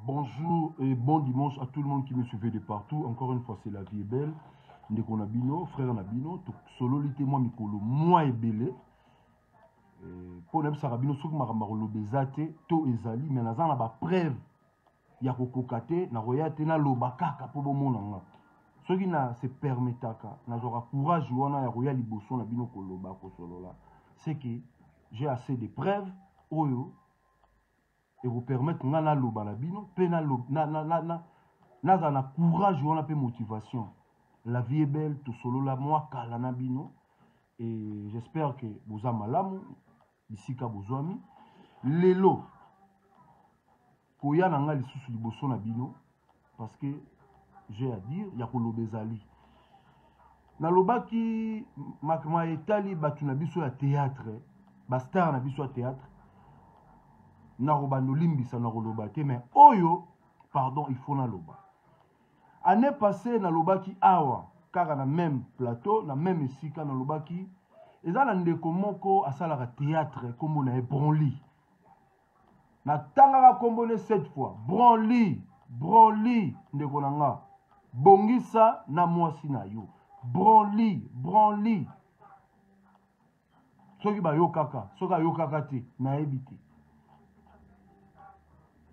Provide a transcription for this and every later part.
Bonjour et bon dimanche à tout le monde qui me suivait de partout. Encore une fois, c'est la vie est belle. Ndeko na bino, frère na bino, tosololi te mwa mikolo mwa ebele. Mpo nayebisaka bino soki makambo ya koloba eza te to ezali, mais naza na ba preuve ya kokoka te, nakoya te naloba kaka mpo bomona nga. Soki na se permetaka, nazwaka courage wana ya koya liboso na bino koloba, kosolola, c'est que j'ai assez de preuves oyo ekopermettre nga naloba na bino mpe nazala na courage wana mpe motivation. La vie est belle, tosolola mwa kala na bino et j'espère que boza malamu bisika bozwami. Lelo koya na nga lisusu liboso na bino parce que j'ai à dire ya koloba ezali. Nalobaki makama etali bato na biso ya théâtre, ba star na biso ya théâtre, nakobanda olimbisa na koloba te, mais oyo pardon il faut naloba. Année passée nalobaki awa kaka na même plateau, na même esika, nalobaki eza na ndeko moko asalaka théâtre kombo na ye Bronly. Natangaka kombo ne 7 fois. Bronly, Bronly ndeko na nga, bongisa na mwasi na yo. Bronly, Bronly. Soki bayokaka, soki ayokaka te, nayebi te.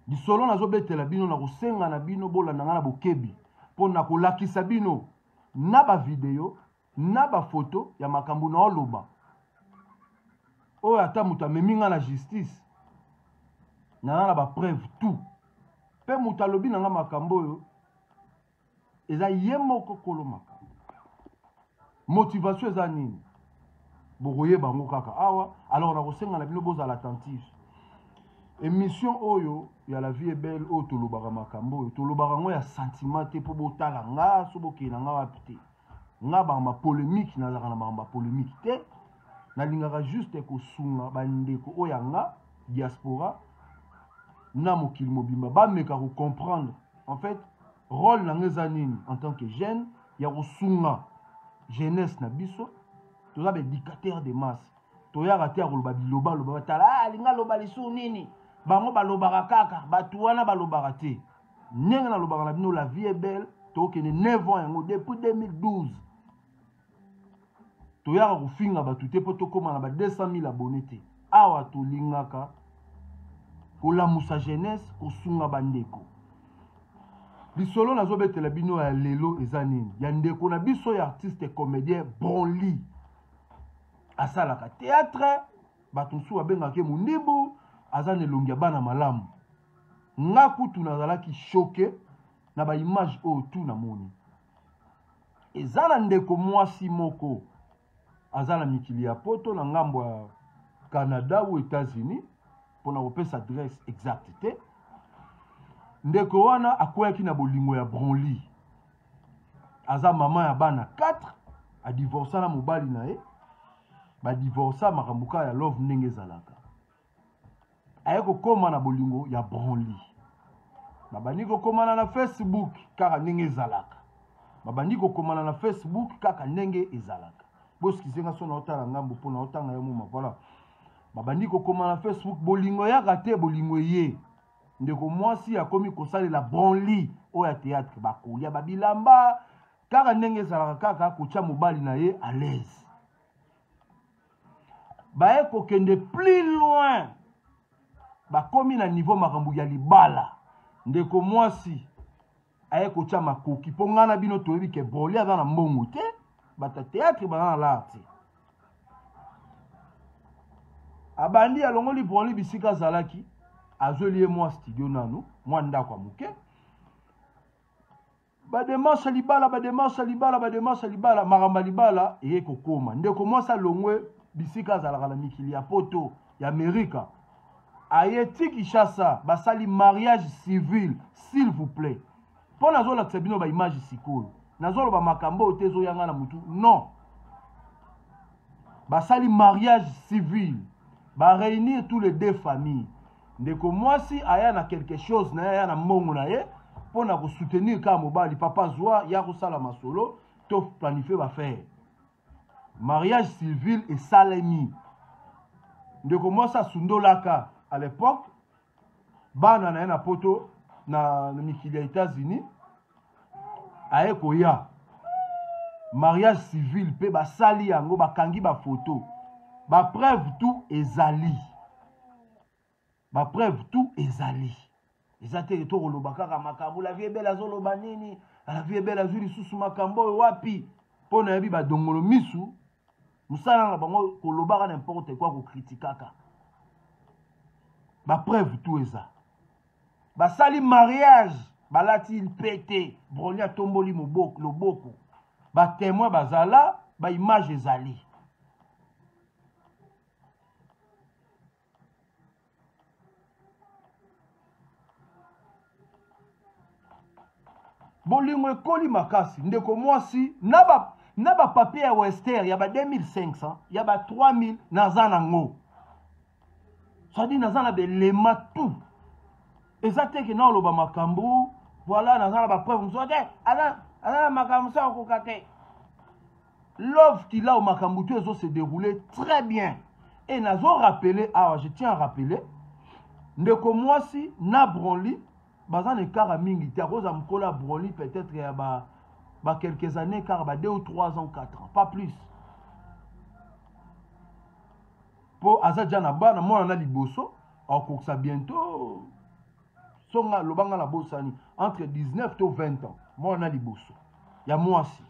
Lisolo nazobetela bino, na kosenga na bino bolanda nga na bokebi mpo na kolakisa bino na ba video na ba photo ya makambo na oloba oyo ata moto amemi nga na justice naza na ba preuve tout, mpe moto alobi na nga makambo oyo eza ye moko kolo makambo. Motivation eza nini? Bokoyeba yango kaka awa. Alors nakosenga na bino bozala attentif. Émission oyo ya La vie est belle oyo tolobaka makambo oyo, tolobaka yango ya sentiment te mpo botala nga so bokende na nga wapi te. Nga makambo ya polémique, nazalaka na makambo ya polémique te. Nalingaka juste kosunga bandeko oyo ya nga diaspora na mokili mobimba bameka kocomprendre en fait rôle na nga eza nini en tant que jeune ya kosunga jeunesse na biso. Toza ba éducateur de masse, toyaka te ya koloba biloba loba, batala, ah, alinga loba lisusu nini, bango balobaka kaka, bato wana balobaka te. Ndenge nalobaka na bino, La vie est belle, tokende 9 ans yango depuis 2012, toyaka kofinga bato te mpo tokóma na ba 200 000 abonnés te. Awa tolingaka kolamusa jeunesse, kosunga bandeko. Lisolo nazobetela bino ya lelo eza nini? Ya ndeko na biso ya artiste comédien Bronly. Asalaka théâtre, bato mosusu babengaka ye mondimbu, aza na elongi ya bana malamu. Nga kutu nazalaki choqué na ba image oyo tu namoni. Eza na ndeko mwasi moko aza na mikili ya poto na ngambo ya Canada ou États-Unis, mpona kopesa adresse exacte te. Ndeko wana akweyaki na bolingo ya Bronly. Aza mama ya bana 4, adivorsa na mobali na ye, badivorsa makambo kaka ya love ndenge ezalaka. Aye kokóma na bolingo ya Bronly, babandi kokomana na Facebook kaka ndenge ezalaka, babandi kokomana na Facebook kaka ndenge ezalaka. Boskize nga so naotala ngambo mpo naotanga yo moma. Voilà, babandi kokoma na Facebook, bolingo eyaka te, bolingo eye. Ndeko mwasi akomi kosalela Bronly oyo ya théâtre, bakolia babilamba kaka ndenge ezalaka, kaka kotia mobali na ye à l'aise. Baye kokende plus loin, bakomi na niveau makambo ya libala. Ndeko mwasi aye kotia makoki mpo ngai na bino toyebi ke Bronly aza na mbongo te, bato ya théâtre baza na lar te. Abandi alongoli Bronly bisika azalaki, azweli ye mwa studio nanu, mwa ndako ya moke. Bademarche ya libala, bademarche ya libala, bademarche ya libala, makambo ya libala eye kokóma. Ndeko mwasi alongwe bisika azalaka na mikili ya poto ya Amerika, aye ti Kinshasa, basali mariage civil. S'il vous plaît, mpo nazolakisa bino baimage sikoyo, nazoloba makambo oyo te ezoyanga na mutu, non. Basali mariage civil, baréunir tous les deux familles. Ndeko mwasi aya na quelque chose na ye, aya na mbongo na ye mpo na kosoutenir kaka mobali. Papa zwa ya kosala masolo to planifie bafaire. Mariage civil esalemi. Ndeko mwasi asundolaka à l'époque bana na ye na poto. na, na mikili ya États-Unis, aye koya mariage civil mpe basali yango, bakangi bafoto, bapreuve tout ezali, bapreuve tout ezali. Eza te tokoloba kaka makambo la vie belle azoloba nini, la vie belle azwi lisusu makambo oyo wapi, mpo nayebi badongolo misu mosala na bango kolobaka n'importe quoi, kokritikaka. Bapreuve tout eza, basali mariage, balati mpete, Broni atomboli loboko, batemoin bazala, baimage ezali. Bolingo ekoli makasi ndeko mwasi na ba na ba papier ya Wester ya ba 2500 ya ba 3000 naza nango, c'est-à-dire naza na belema tout. Eza te ke naoloba makambo voilà, naza na ba preuve mosusu te, aza na makambo mosusu akokoka te. Love Kilao, makambo tout ezo se dérouler très bien. Et nazo rappeler awa, je tiens à rappeler, ndeko mwasi na Bronly baza na écart mingi te, akoza mokolo ya Bronly peut-être ya ba ba quelques années, car ba 2 ou 3 ans, 4 ans, pas plus. Po aza déjà na bana, mwana na liboso, akokisa bientôt songa lobanga na bosani entre 19 to 20 ans, mwana na liboso ya mwasi.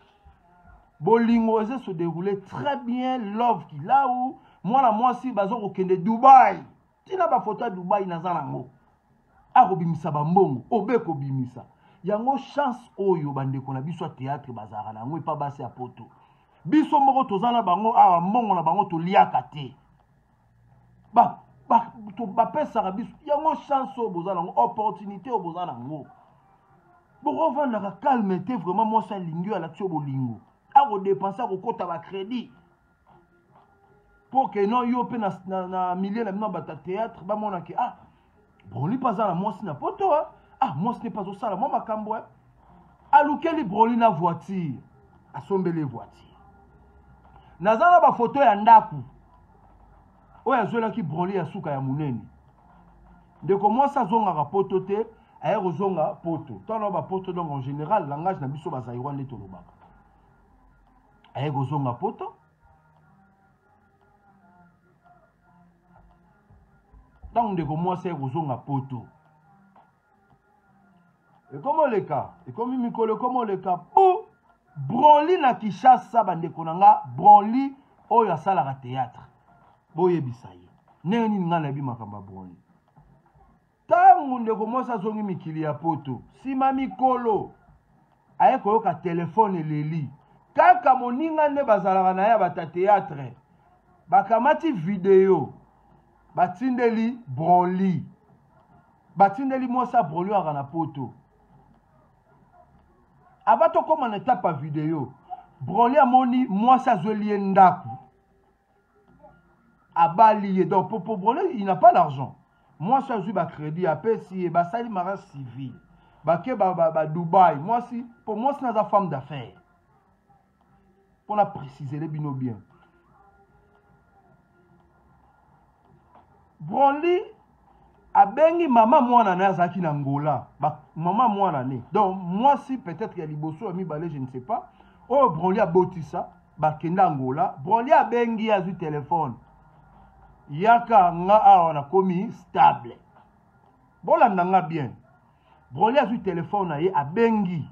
Bolingo eza se dérouler très bien, love Kilau, mwana mwasi bazo kokende Dubai, tina ba photo ya Dubai naza nango, akobimisa ba mbongo, obe kobimisa yango. Chance oyo bandeko na biso ya théâtre bazalaka na yango epa basi ya poto, biso moko toza na bango awa, mbongo na bango toliaka te, bapesaka biso yango. Chance oyo boza nango, opportunité oyo boza nango, bokovandaka calme te. Vraiment mwasi alingi oyo alakisi yo bolingo, akodepense, akokota bacrédit mpo ke non yo mpe na, na, na milieu na bino bato ya théâtre bamona ke ah, Broli mpe aza na mwasi na poto, ah, mwasi ne mpe azosala mwa makambo, alukeli Broli na voiture, asombeli voiture. Naza na bafoto ya ndako oyo azwelaki Broli ya suka ya monene. Ndeko mwasi azongaka poto te, aye kozonga poto ntango bapoto, donc en général langage na biso bazairwa nde tolobaka, aye kozonga poto. Ntango ndeko mwasi aye kozonga poto, ekomoleka, ekomi mikolo, ekomoleka po Bronly na Kinshasa, bandeko na nga, Bronly oyo asalaka théâtre, boyebisa ye ndenge nini ngai nayebi makambo ya Bronly. Ntango ndeko mwasi azongi mikili ya poto, nsima mikolo aye koyoka telefone eleli, kaka moninga nde bazalaka na ye ya bata théâtre, bakamati video batindeli Bronly, batindeli mwasi ya Bronly oyo na poto. Ava tokóma na etape ya video, Bronly amoni mwasi azweli ye ndako, abali ye. Donc pour Bronly il n'a pas l'argent, mwasi azwi bacrédit, apesi ye, basali mariage civil, bake ba, ba, ba Dubai. Mwasi, po mwasi naza femme d'affaires, mpona préciser bino bien, Bronly abengi mama mwana na ye azalaki na Angola, ba, mama mwana ne, donc mwasi peut-être ya liboso ya mibale, je ne sais pas, oyo Bronly abotisa, bakenda Angola. Bronly abengi ye, azwi telefone, yaka nga awa nakomi stable, bolanda nga bien. Bronly azwi telefone na ye, abengi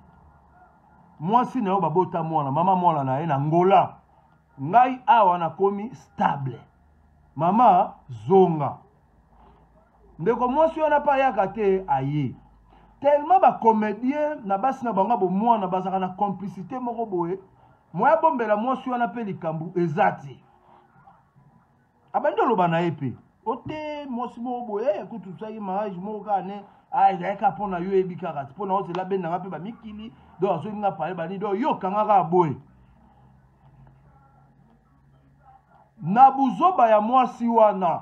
mwasi na yo babota mwana, mama mwana na ye na Angola, ngai awa nakomi stable, mama zonga. Ndeko mwasi wana mpe ayaka te, aye tellement bacomédien na basi na bango bomwana bazalaka na complicité moko boye, moya bombela mwasi wana mpe likambo eza te. Abandi oloba na ye mpe ote mwasi moko boye, kutu tosali mariage moko kaka ne ezalaki kaka mpo na yo, oyebi kaka ti mpo na ozela bendanga mpe bamikili, donc azoki nga pale bani, donc yo okanga kaka boye na buzoba ya mwasi wana.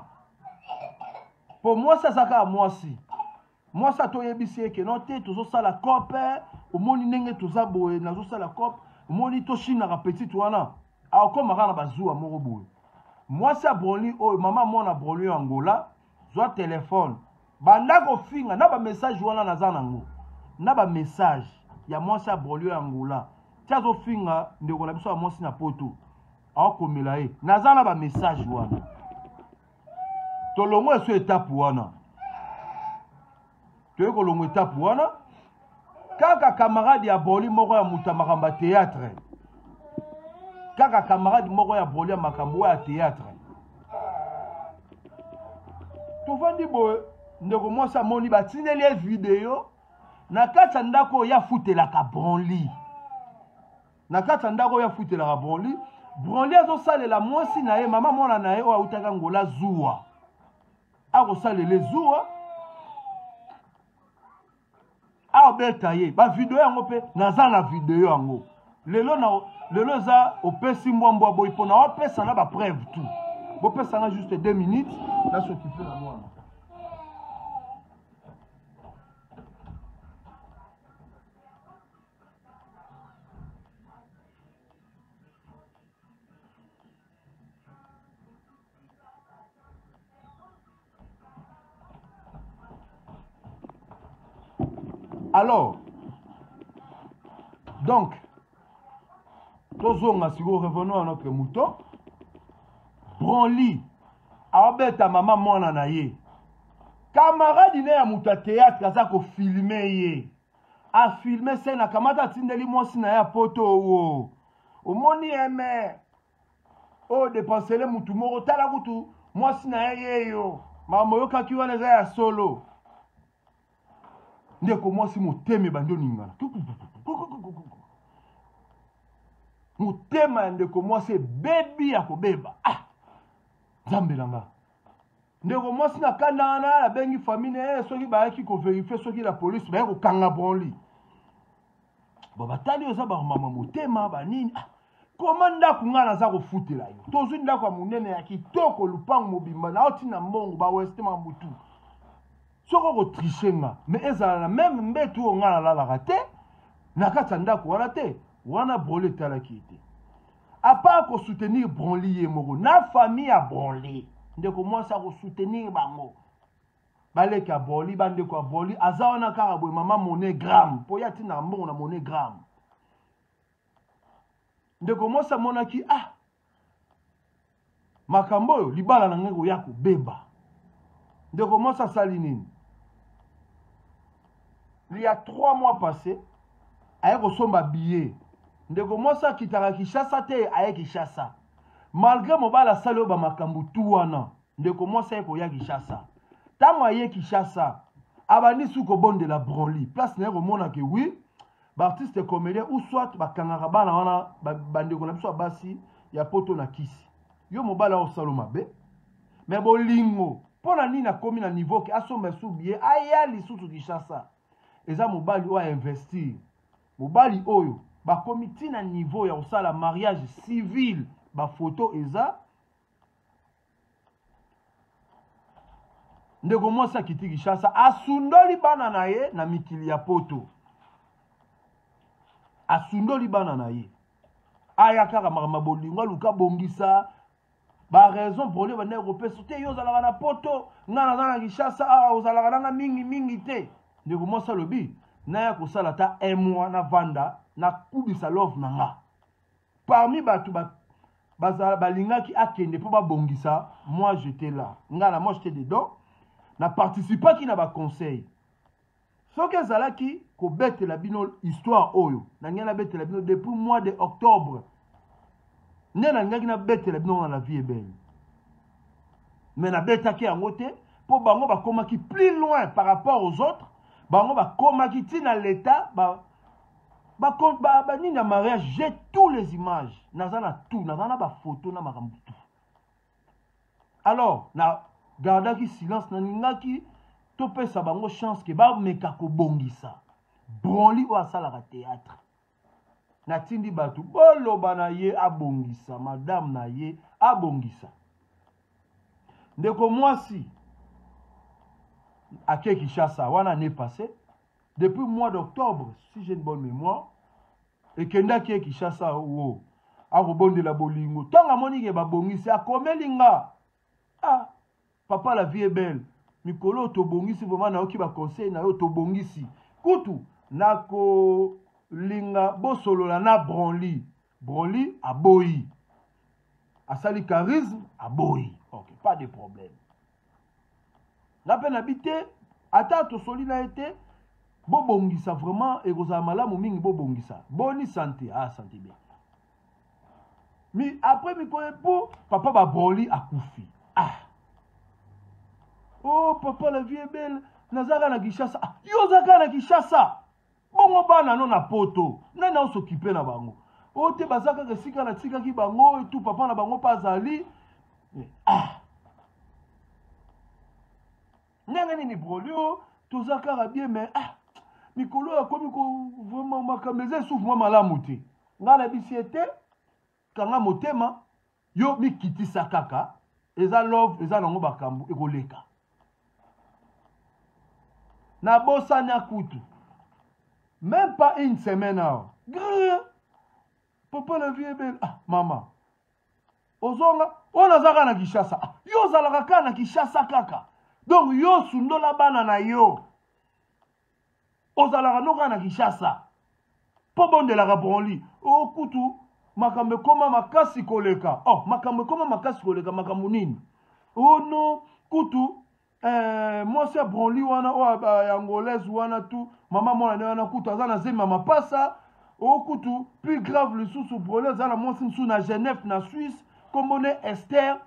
Po mwasi aza kaka mwasi, mwasi atoyebisi ye ke no te, tozosala cope, omoni ndenge toza boye, nazosala cope, omoni toshinaka petite wana, akokoma kaka na bazuwa moko boye. Mwasi ya Bronly oyo, mama mwana Bronly oyo Angola, zwa telefone. Banda kofinga na ba message wana naza nango na ba message ya mwasi ya Brolio ya Angola ti azofinga ndeko na biso ya mwasi na poto aokomela ye naza na ba message wana tolongo eso etape wana toye kolongo etape wana kaka camarade ya boli moko ya moto ya makambo ya théâtre kaka camarade moko ya boli ya makambo oyo ya théâtre tovandi boye ndeko mwasi amoni batindeli ye video na kati ya ndako oyo afutelaka bronli na kati ya ndako oyo afutelaka bronli bronli azosalela mwasi na ye mama mwana na ye oyo autaka ngola zuwa akosalela zuwa abeta ye bavideo yango mpe naza na video yango lelo na lelo eza opesi mbwa mbwa boyi mpo na opesa na bapreuve tout bopesa nga juste 2 minutes nasokipe na mwana. Alors, donc, tozonga sikoyo, revenons à notre mouton. Branly aobeta mama mwana na ye, camarade ne ya moto ya théâtre aza kofilme ye, afilme scène, akamata atindeli mwasi na ye ya poto owo omoni eme oyo depensele mutu moko tala kutu mwasi na ye yeyo makambo oyokaki wana eza ya solo. Ndeko mwasi motema ebandi oningana, motema ya ndeko mwasi ebebi ya kobeba. Ah, nzambe na nga! Ndeko mwasi na kanda wana abengi famille na ye, soki bayaki koverifie soki la police baye kokanga Bronly ba batali oyo eza bamama motema banini. Ah, koma ndako ngai naza kofutela yo, tozwi ndako ya monene ya kitoko, lupango mobimba na otina mbongo baweste mabutu, soki okotriche nga me ezala na meme mbetu oyo ngai nalalaka te na kati ya ndako wana te. Wana Bronly etalaki ye te, apart kosoutenir Bronly ye moko na famille ya Bronly, ndeko mwasi akosoutenir bango baleki ya Bronly, bandeko ya Bronly, aza wana kaka boye mama MoneyGram, mpo ye atindaka mbongo na MoneyGram. Ndeko mwasi amonaki ah makambo oyo libala na ngai koya kobeba. Ndeko mwasi asali nini? Il y a 3 mois passé aye kosomba billet. Ndeko mwasi akitaka Kinshasa te, aye Kinshasa malgré mobali asali oyo bamakambo tu wana. Ndeko mwasi aye koya Kinshasa. Ntango aye Kinshasa, abandi su kobondela Bronly place na ye, komona ke oui, baartiste comédien ou soit bakangaka bana wana bandeko na biso ya basi ya poto na kisi. Yo mobali aosala mabe, me bolingo mpo na nini akomi na niveau ke asomba esu billet aya lisusu Kinshasa? Eza mobali oyo ainvestir, mobali oyo bakomi ntina niveau ya kosala mariage civil, bafoto eza. Ndeko mwasi akiti Kinshasa, asundoli bana na ye na mikili ya poto, asundoli bana na ye, aya kaka makambo ya bolingo, aluka bongisa baraison problème bandaki kopesa te. Yo ozalaka na poto, ngai naza na Kinshasa awa, ozalaka nanga mingi mingi te. Ndeko mwasi alobi naya kosala ata un mois, navanda nakubisa love na nga. Parmi bato bazala balingaki akende mpo babongisa, moi j'étais là, ngai na moi j'étais dedans, na participaki na baconseil. Soki ezalaki kobetela bino histoire oyo nangai nabetela bino depuis mois de octobre nde nalingaki nabetela bino na La Vie Ebele, mais nabetaki yango te mpo bango bakomaki plus loin par rapport aux autres. Bango bakomaki ntina l'état ba banini ya mariage. J'ai tous les images, naza na tout, naza na bafoto na makambo tout. Alors na gardaki silence, nalingaki topesa bango chance ke bameka kobongisa. Bronly oyo asalaka théâtre, natindi bato boloba na ye abongisa madame na ye, abongisa. Ndeko mwasi ake Kinshasa wana année passée, depuis mois d'octobre si j'ai une bonne mémoire, ekendaki ye Kinshasa wo akobondela bolingo. Ntango amoni ke babongisi, akomeli nga: ah papa, La Vie est Belle. Mikolo oyo tobongisi vraiment, nayoki ba conseil na yo, tobongisi. Kutu nakolinga bosolola na Bronly. Bronly aboyi. Asali charisme aboyi. Ok, pas de problème. Nga mpe nabi te, ata tosoli na ye te, bobongisa vraiment, ekozala malamu mingi bobongisa. Boni santé, ah santé bien. Mi après mikolo po papa ba Broly akufi. Ah. Oh papa la vie est belle. Nazaka na Kinshasa. Ah, yo ozaka na Kinshasa. Bongo bana no na poto. Nani ao s'occuper na bango? Oh te baza kaka esika natikaki bango et tout papa na bango pa azali. Ah. Ndenge nini Brolio toza kaka bien mais ah mikolo oyo akomi ko vraiment makambo eza esufu mwa malamu te. Ngai nayebisi ye te kanga motema yo mikitisa kaka eza love eza nango makambo ekoleka. Nabosani akutu même pas une semaine awa grrr papa la vie est belle ah mama ozonga oyo naza kaka na Kinshasa ah, yo ozalaka kaka na Kinshasa kaka donc yo osundola bana na yo ozalaka no kaka na Kinshasa mpo bondelaka Bronly okutu oh, makambo ekoma makasi koleka oh makambo ekoma makasi koleka makambo nini oh no kutu eh, mwasi ya Bronly wana oyo ya angolaise wana tu mama mwana ne wana kutu aza na zemi ya mapasa oyo kutu plus grave lisusu Bronly aza na mwasi mosusu na Genève na Suisse kombo ne Esther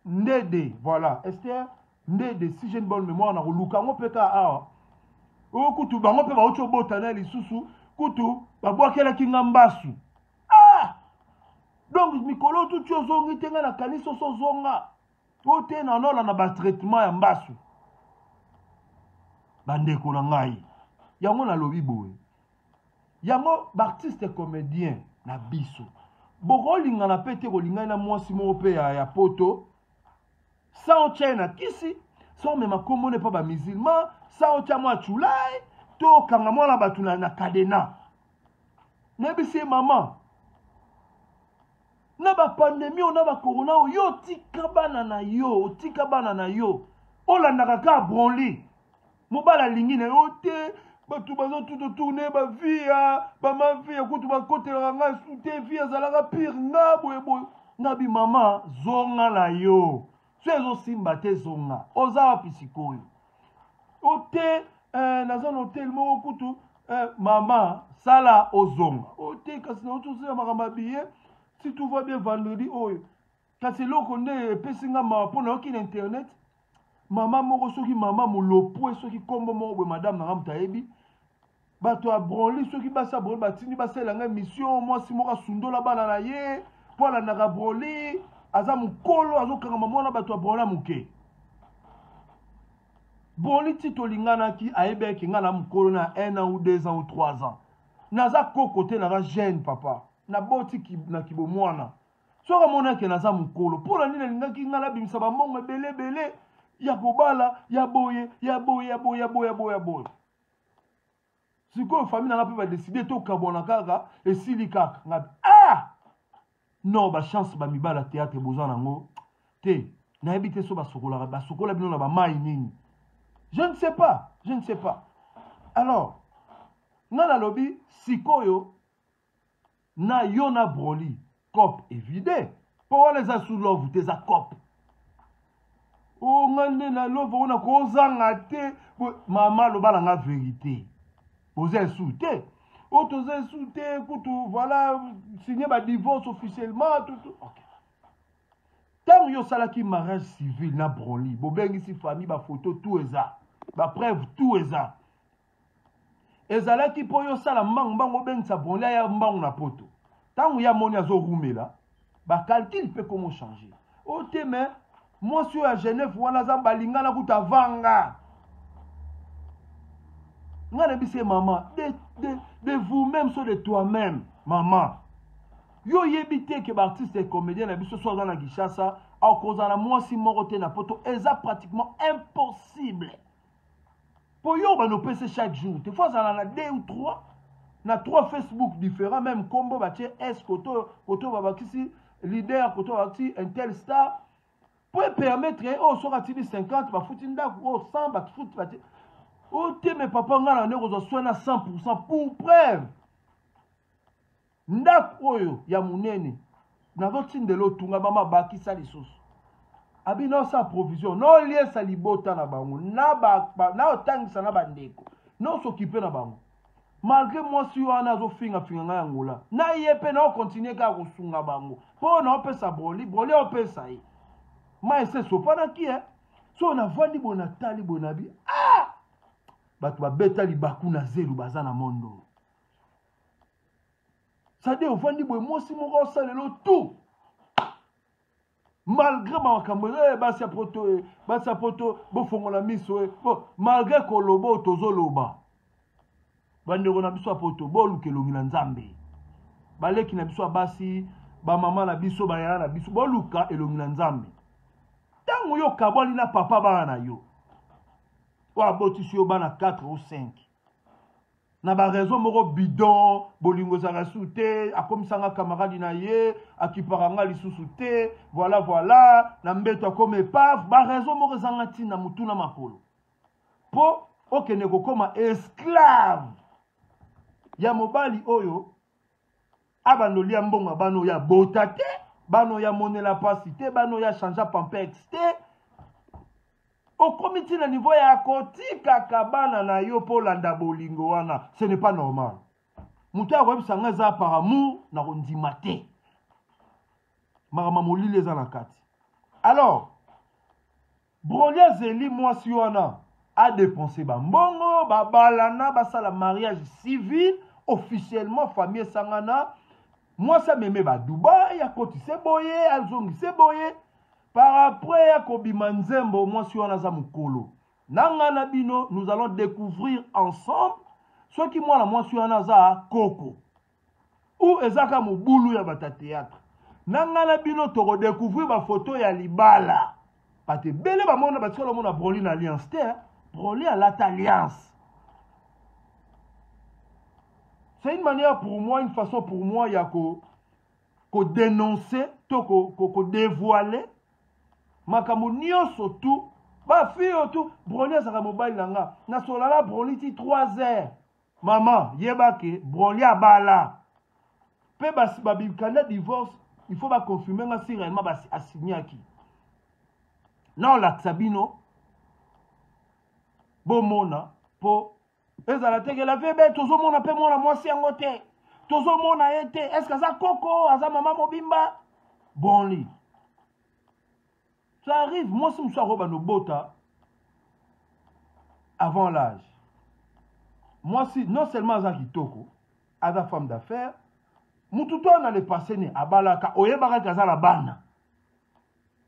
Ndede voilà Esther Ndede si j'ai une bonne mémoire nakoluka yango mpe kaka awa oyo kutu bango mpe bauti obota na lisusu kutu babwakelaki nga mbasu ah donc mikolo tuti ozongi te nga nakanisi oso ozonga po te nanola na batraitement ya mbasu bandeko na ngai yango nalobi boye yango baartiste comédien na biso bokolingana mpe te kolingani na mwasi moko mpe ya, ya poto sans otya ye na kisi sans omema nkombo ne mpa bamusulman sans otya mwa culai to okanga mwana bato na, na kadena nayebisi ye mama na bapandemi oyo na bakorona oyo yo otika bana na yo otika bana na yo olandaka kaka bronly mobali alingi na yo te bato bazotutotourne bavia bamavia kutu bakotelaka ngai su te vi azalaka pire nga boyeboye nga bi mama zonga na yo so ezosimba te zonga oza wapi sikoyo o te eh, naza na hotel moko kutu eh, mama sala ozonga o te kasi nauti osala makambo ya billet si tout va bien vendredi oyo kasi eloko nde epesi nga mawa mpo nayoki na internet mama moko soki mama molopwe soki nkombo moko boye madame na nga moto ayebi bato ya bronly soki basi ya bronly batindi basalela ngai mission mwasi moko asundola bana na ye mpo alandaka bronly aza mokolo azokangama mwana bato ya bronly ya moke bronly ti tolinganaki ayebaki ngai na mokolo na 1 an ou 2 ans ou 3 ans naza koko te naza jeune papa naboti na kibomwana soki amonaki naza mokolo mpo na nini alingaki ngai nabimisa bambongo ebele ebele ya kobala ya boye ya boye ya boye ya boye ya boye ya boye sikoyo famille nanga mpe badeside tokabwana kaka esili kaka ngabi ah non bachance bamibala théâtre boza nango te nayebi te so basokolaka basokola bino na bamai nini je ne sais pas je ne sais pas alors nga nalobi sikoyo na yo na Broly cop evide mpo wana eza sous love te eza cop o oh, nga nde na love oyo nakozanga te mama aloba na nga verité boza esu te oyo toza esu te kutu voilà signe badivorce officiellement tutu okay. ntango yo osalaki mariage civil na Broly bobengisi famille bafoto tout eza bapreuve tout eza ezalaki mpo yo osala mbangu mbangu obengisa Broly aya mbangu na poto ntango ye amoni azorumela bacalcule mpe komo change o te me mwasi oyo ya Genève wana aza balingana kuta avanga ngai nayebisi ye mama de, de, de vous-même so de toi-même mama yo oyebi te ke baartiste et comédien na biso so aza na Kinshasa akozala na mwasi moko te na poto eza pratiquement impossible po yo obanda opesa chaque jour te fo azala na 2 ou 3 na 3 facebook différent même kombo batie s koto koto babakisi leader koto babakisi intel star. Mpo epermettre ye oyo soki atindi 50 bafuti ndako, oyo 100 bafuti bati oyo te. Me papa, ngai na nde kozwa soin na 100%. Pour preuve, ndako oyo ya monene nazotindela otunga, mama bakisa lisusu abi naosala provision, naoliesa libota na bango, naotangisa na bandeko, naosokipe na bango. Malgré mwasi wana azofingafinga ngai Angola na ye mpe, naokontinue kaka kosunga bango mpo naopesa broli, broli aopesa ye mai ese esopanaki. E so navandi boye, natali boye, nabi ah! Bato babeta libaku na zelu, baza na mondo sade. Ovandi boye, mwasi moko osalelo tout malgré makambo eh, basi ya poto eh, basi ya poto, bofongola miso eh. Bo, malgré koloba oyo tozoloba, bandeko na biso ya poto, boluka elongi na Nzambe. Baleki na biso ya basi, bamama na biso, bayaya na biso, boluka elongi na Nzambe. Ntango yo okabwani na papa bana na yo oyo abotisi yo bana 4 ou 5 na baraison moko bidon, bolingo ezalaka lisusu te, akomisanga camarade na ye, akipaka nga lisusu te, voilà voilà, na mbeto akoma epave, baraison moko ezanga ntina, motu na makolo, mpo okende kokoma esclave ya mobali oyo abanda olia mbongo ya bana oyo abota te, bana oyo amonela mpasi te, bana oyo achangea pampex te. Okomi ntina niveau ya kotikaka bana na yo mpo olanda bolingo wana, ce n'est pas normal. Moto akoyebisa nga eza par amour, na kondima te. Makambo molili eza na kati. Alors Broli azeli mwasi wana adepense bambongo, babalana, basala mariage civil officiellement, famille esangana, mwasi ameme ba Dubai, akotise boye, azongise boye. Par après akobima nzembo, mwasi wana aza mokolo na nga na bino. Nous allons découvrir ensemble soki mwana mwasi wana aza koko ou ezaka mobulu ya bato ya théâtre. Na nga na bino tokodécouvrir bafoto ya libala. Bato ebele bamona, batikala omona Broli na alliance te. Broli alata alliance, c'est une manière pour moi, une façon pour moi ya ko kodénoncer to kodévoiler makambo nyonso tu bafille oyo tu. Broli azalaka mobali na nga, nasolala Broli ti 3 heures. Mama, yeba ke Broli abala mpe babikanda divorce, il faut baconfirme nga si réellement asignaki. Na olakisa bino, bomona, mpo ezala te ke la vie be tozomona mpe mwana mwasi yango te, tozomona ye te. Est ce que aza koko, aza mama mobimba? Bonli, ça arrive, mwasi mosusu akobanda obota avant l'âge. Mwasi non seulement aza kitoko, aza femme d'affaires, mutu to na le passé ne abalaka, oyebaka ke aza na bana,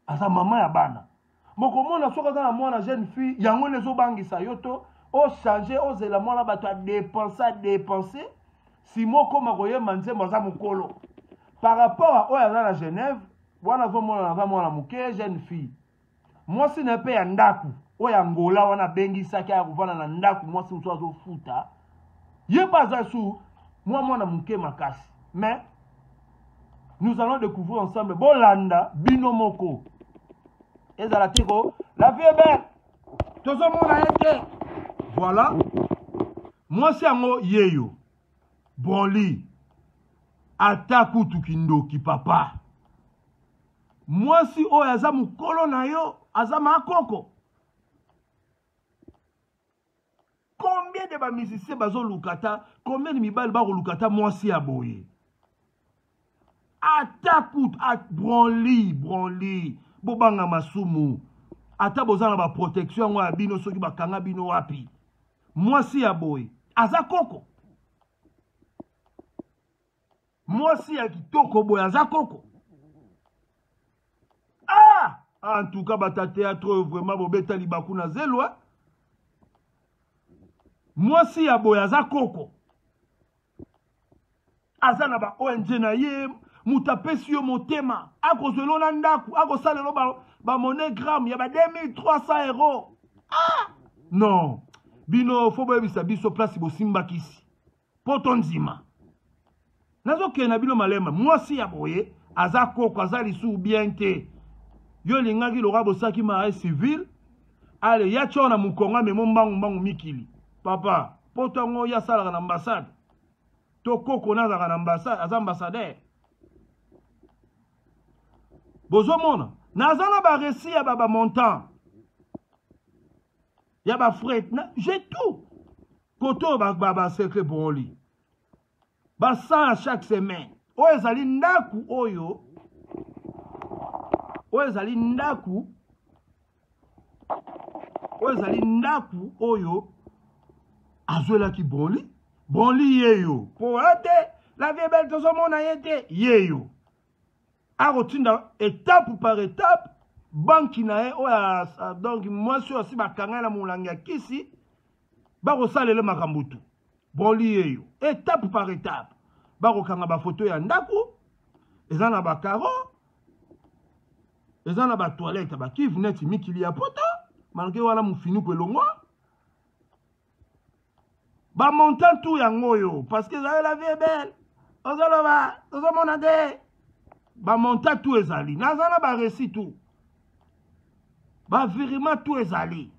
aza mama ya bana. Bokomona soki aza na mwana jeune fille, yango nde ezobangisa yo to ochange, ozela mwana bato adepense, adepense, simo okoma koyemba nzembo aza mokolo par rapport a oyo aza na Genève wana. Azomonana aza mwana moke, jeune fille. Mwasi na ye mpe ya ndako oyo Angola wana abengisaki aya kovanda na ndako, mwasi mosusu azofuta ye mpe, aza su mwa mwana moke makasi. Mais nous allons découvrir ensemble, bolanda bino moko, ezala te ko la vie est belle, tozomona ye te. Voilà mwasi yango yeyo Broli, ata kutu kindoki papa. Mwasi oyo aza mokolo na yo, aza makoko. Combien de bamusicien bazoluka ata, combien de mibali bakoluka ata mwasi ya boye? Ata kutu Bronli, Bronli, bobanga masumu. Ata boza na baprotection yango ya bino, soki bakanga bino wapi? Mwasi ya boye aza koko, mwasi ya kitoko boye aza koko. Ah, en tout cas bato ya théâtre oyo vraiment bobeta libaku na zelo. Mwasi ya boye aza koko, aza na ba ONG na ye. Moto apesi yo motema, akozwelo na ndako, akosalelo bamonogramme ya ba 2300 euro. Ah non, bino fo boyebisa biso place bosimbakisi mpo tondima. Nazokende na bino malema. Mwasi ya boye aza koko, aza lisusu bien te. Yo olingaki lokola bosaki mariage civil, ale ya tshor na mokongo amemo mbangu mbangu mikili. Papa, poto yango ye asalaka na ambassade. To koko na azalaka na ambassade, aza ambassadeur. Bozomona, naza na ba récit ya ba ba montant. Ya ba frais, j'ai tout. Koto ba ba, ba secret broli. Ba 100 à chaque semaine. Oyo ezali ndaku oyo oyo ezali ndaku oyo ezali ndaku oyo azwelaki Bronly. Bronly yeyo po ate la vie belle tozomona ye te yeyo akotinda étape par étape banki na ye oyo donc mwasi oyo asi bakanga ye na molangi ya kisi bakosalela makambo tu Bronly yeyo étape par étape bakokanga bafoto ya ndako eza na bakaro eza na batoilette bakive neti mikili ya poto malgre wana mofinuku elongwa ba montant tout yango oyo parce que ezali la vie est belle ozoloba ozomona te ba montant tout ezali naza na ba récit tout ba virement tout ezali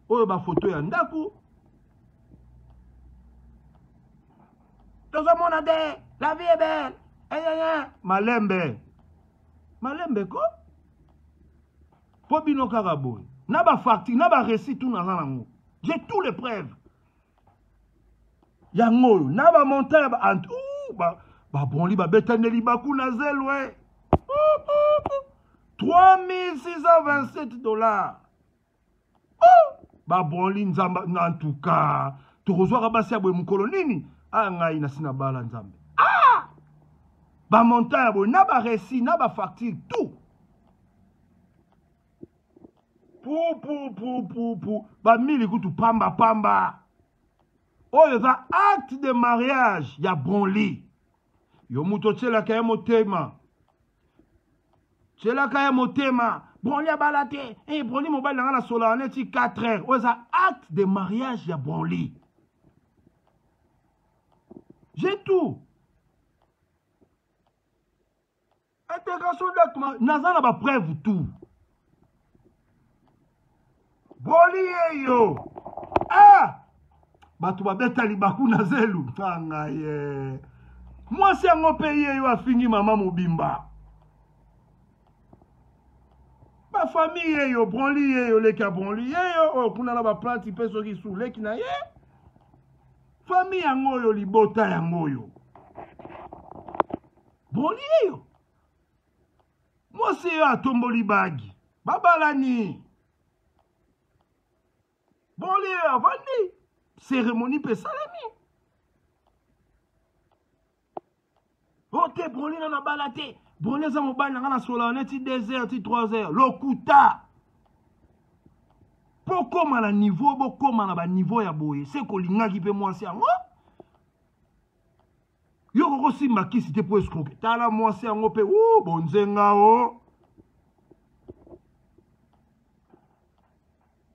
oyo ba photo ya ndako tozomona te la vie est belle eyeye malembe malembe ko mpo bino kaka boye na ba facture na ba récit tout naza nango. J'ai tous les preuves. Yango oyo na ba montant ya ba ant ba ba bronli ba betande libaku na zelo eh. 3627 dollars. Oh, ba bronli nzamba en tout cas tokozwaka basi ya boye mokolo nini? Ah ngai nasi na bala nzambe. Ah! Ba montant ya boye na ba récit na ba facture tout. Pu pu pu pu pu bamili kutu pamba pamba. Oyo eza acte de mariage ya Bronly. Yo moto otielaka ye motema. Tielaka ye motema. Bronly abala te. Eh Bronly mobali na nga na solana neti 4 heures. Oyo eza acte de mariage ya Bronly. J'ai tout. Intégration d'acte naza na ba preuve tout. Boli yeyo. Ah! Bato babeta libaku na zelu. Tanga ye. Mwasi yango pe yeyo afingi mama mobimba. Ba famille yeyo, Bronly yeyo, leki ya Bronly yeyo, oyo kuna na ba plante pe soki su leki na ye. Famille yango oyo libota yango oyo. Bronly yeyo. Mwasi yeyo atomboli bagi. Babalani. Bronly yeyo avandi. Cérémonie pe esalemi. Oh te Bronly na nabala te. Bronly aza mobali na nga na solana neti 2 heures ti 3 heures. Lokuta. Po koma na niveau bokoma na ba niveau ya boye se kolingaki pe mwasi yango. Yo koko simba kisi te po escroquer. Tala mwasi yango pe uu bonzenga o.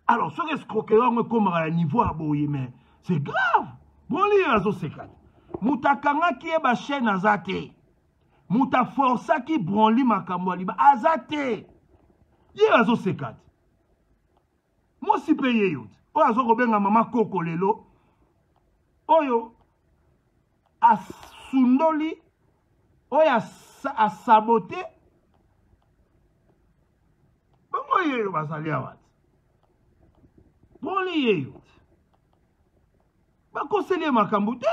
Alors soki escroquerie yango ekomaka na niveau ya boye mais c'est grave. Boni ye azoseka te. Moto akangaki ye ba chaîne aza te. Moto aforsaki Bronly makambo ya liba aza te. Ye azoseka te. Mwasi mpe ye yo te. Oyo azo kobenga mama koko lelo. Oyo asundoli, oyo asabote. Bango yeyo bazali awa te. Boni yeyo te. Bakoseli ye makambo te.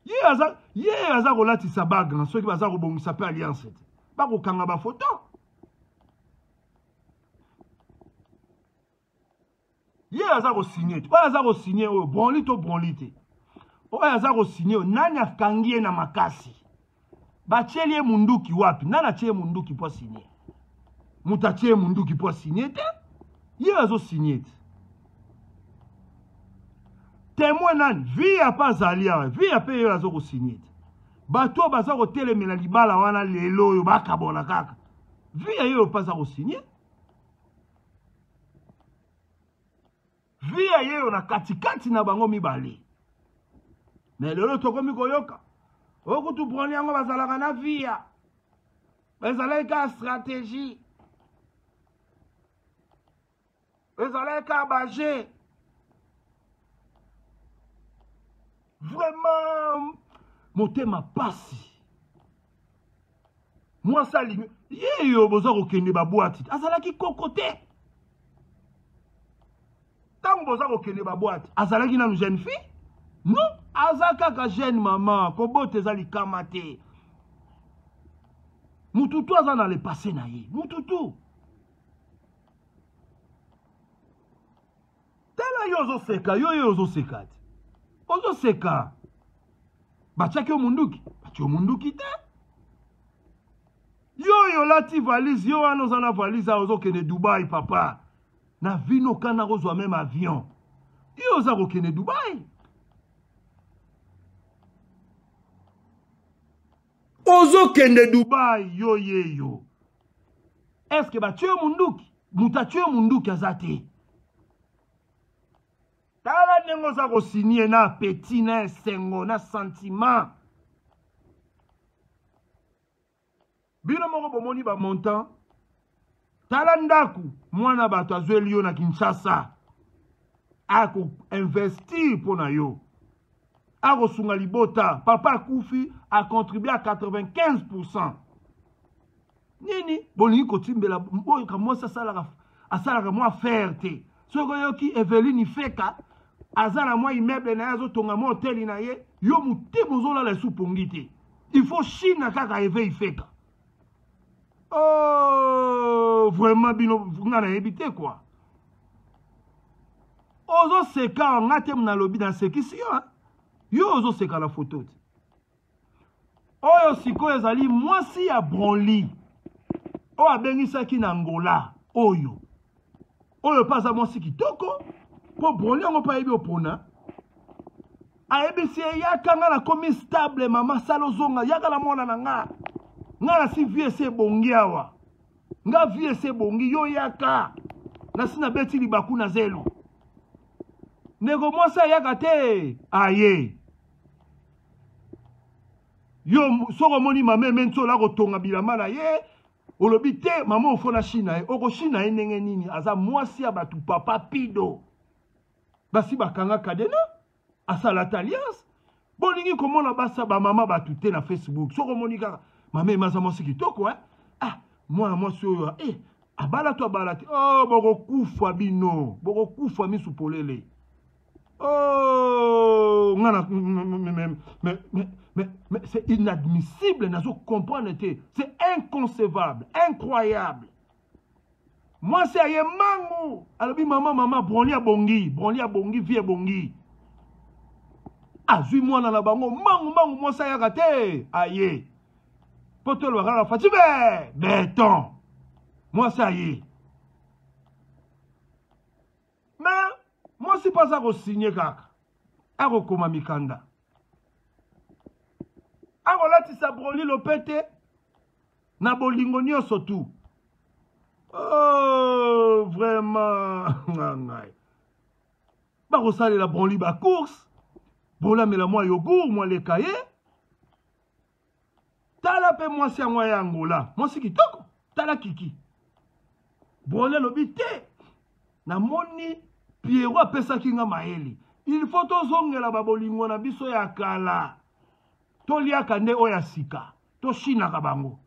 Ye aza ye aza kolatisa bague na soki baza kobongisa pe alliance te. Bakokanga ba photo. Ye aza ko signer te. Oyo aza ko signer oyo Bronly to Bronly te. Oyo aza ko signer oyo nani akangi ye na makasi? Batieli ye munduki wapi? Nani atie ye munduki po signer? Moto atie ye munduki po signer te. Ye azo signer te. Témoin nani? Via pa azali awa. Via pe ye azo ko signer te. Bato oyo baza kotelemela libala wana lelo oyo bakabona kaka. Via ye oyo pa aza ko signer. Vie ya yeyo na katikati na bango mibale. Mais lelo tokomi koyoka okutu broni yango bazalaka na via. Ezalaki kaka stratégie. Ezalaki kaka ba jeu. Vraiment motema pasi. Mwasi alingi yeyo boza kokende babwati azalaki koko te. Ntango boza kokende babwati azalaki nanu jeune fille? Non, aza kaka jeune mama, kobota eza likama te. Mutu tu aza na le passé na ye, mutu tu. Tala yo ozoseka, yo yo ozoseka te. Ozoseka. Batiaki yo munduki, batie yo munduki te. Yo yo olati valise, yo wana oza na valise awa ozokende Dubai papa. Na vino kana kozwa meme avion. Yo oza kokende Dubai. Ozokende Dubai yo ye yo. Est-ce que batie yo munduki? Moto atie yo munduki aza te. Tala ndenge oza kosinie na appétit na esengo na sentiment. Bino moko bomoni ba montant. Tala ndaku mwana bato azweli yo na Kinshasa. Ako investir mpo na yo. Akosunga libota. Papa akufi a contribuer à 95%. Nini bolingi kotimbela boyoka mwasi asalaka asalaka mwa affaire te. Soki oyoki Eveline Ifeka aza na mwa immeuble na ye azotonga mwa hoteli na ye, yo motema ozolala esu pongi te. Il faut Chine kaka Eve Ifeka. Oh, vraiment bino nga nayebi te quoi. Ozoseka nga te nalobi nasekisi yo. Yo ozoseka na photo te. Oyo sikoyo ezali mwasi ya Bronly oyo abengisaki na Angola oyo oyo mpe aza mwasi kitoko mpo Bronly yango mpe ayebi opona ayebisi ye yaka nga nakomi stable mama sala ozonga yaka na mwana na nga nga nasi vie esi ebongi awa nga vie esi ebongi yo yaka nasi nabeti libaku na zelo ndeko mwasi ayaka te aye yo soki omoni mama eme nsola akotonga bilamba na ye olobi te mama ofo na shina ye okoshina ye ndenge nini aza mwasi ya bato papa pido basi bakanga kadena asala ata alliance bolingi komona basa bamama bato te na facebook soki omoni kaka mama eme aza mwasi kitoko eh? ah mwana mwasi oyo eh, abala to abala te oh, bokokufa bino bokokufa misu polele Oh, nga na mais, mais, mais, mais, mais c'est inadmissible, nazo comprendre te. C'est inconcevable, incroyable. Mwasi aye mangu, alobi mama mama Bronly abongi, Bronly abongi, vie ebongi. Azwi mwana na bango mangu mangu mwasi ayaka te, aye. Po tolobaka na Fatshi be, beton. Mwasi aye. Mais mwasi mpe aza kosigne kaka, akokoma mikanda, akolatisa Broli lopete na bolingo nyonso tu. Oh, vraiment ngai bakosalela Broli ba course, Broli amela mwa yogourt mwa leka ye. Tala pe mwasi yango ya Angola, mwasi kitoko, tala kiki. Brole alobi te, namoni Pierrot apesaki nga mayele. Il faut tozongela ba bolingo na biso ya kala. Toliaka nde oyo ya sika, toshinaka bango.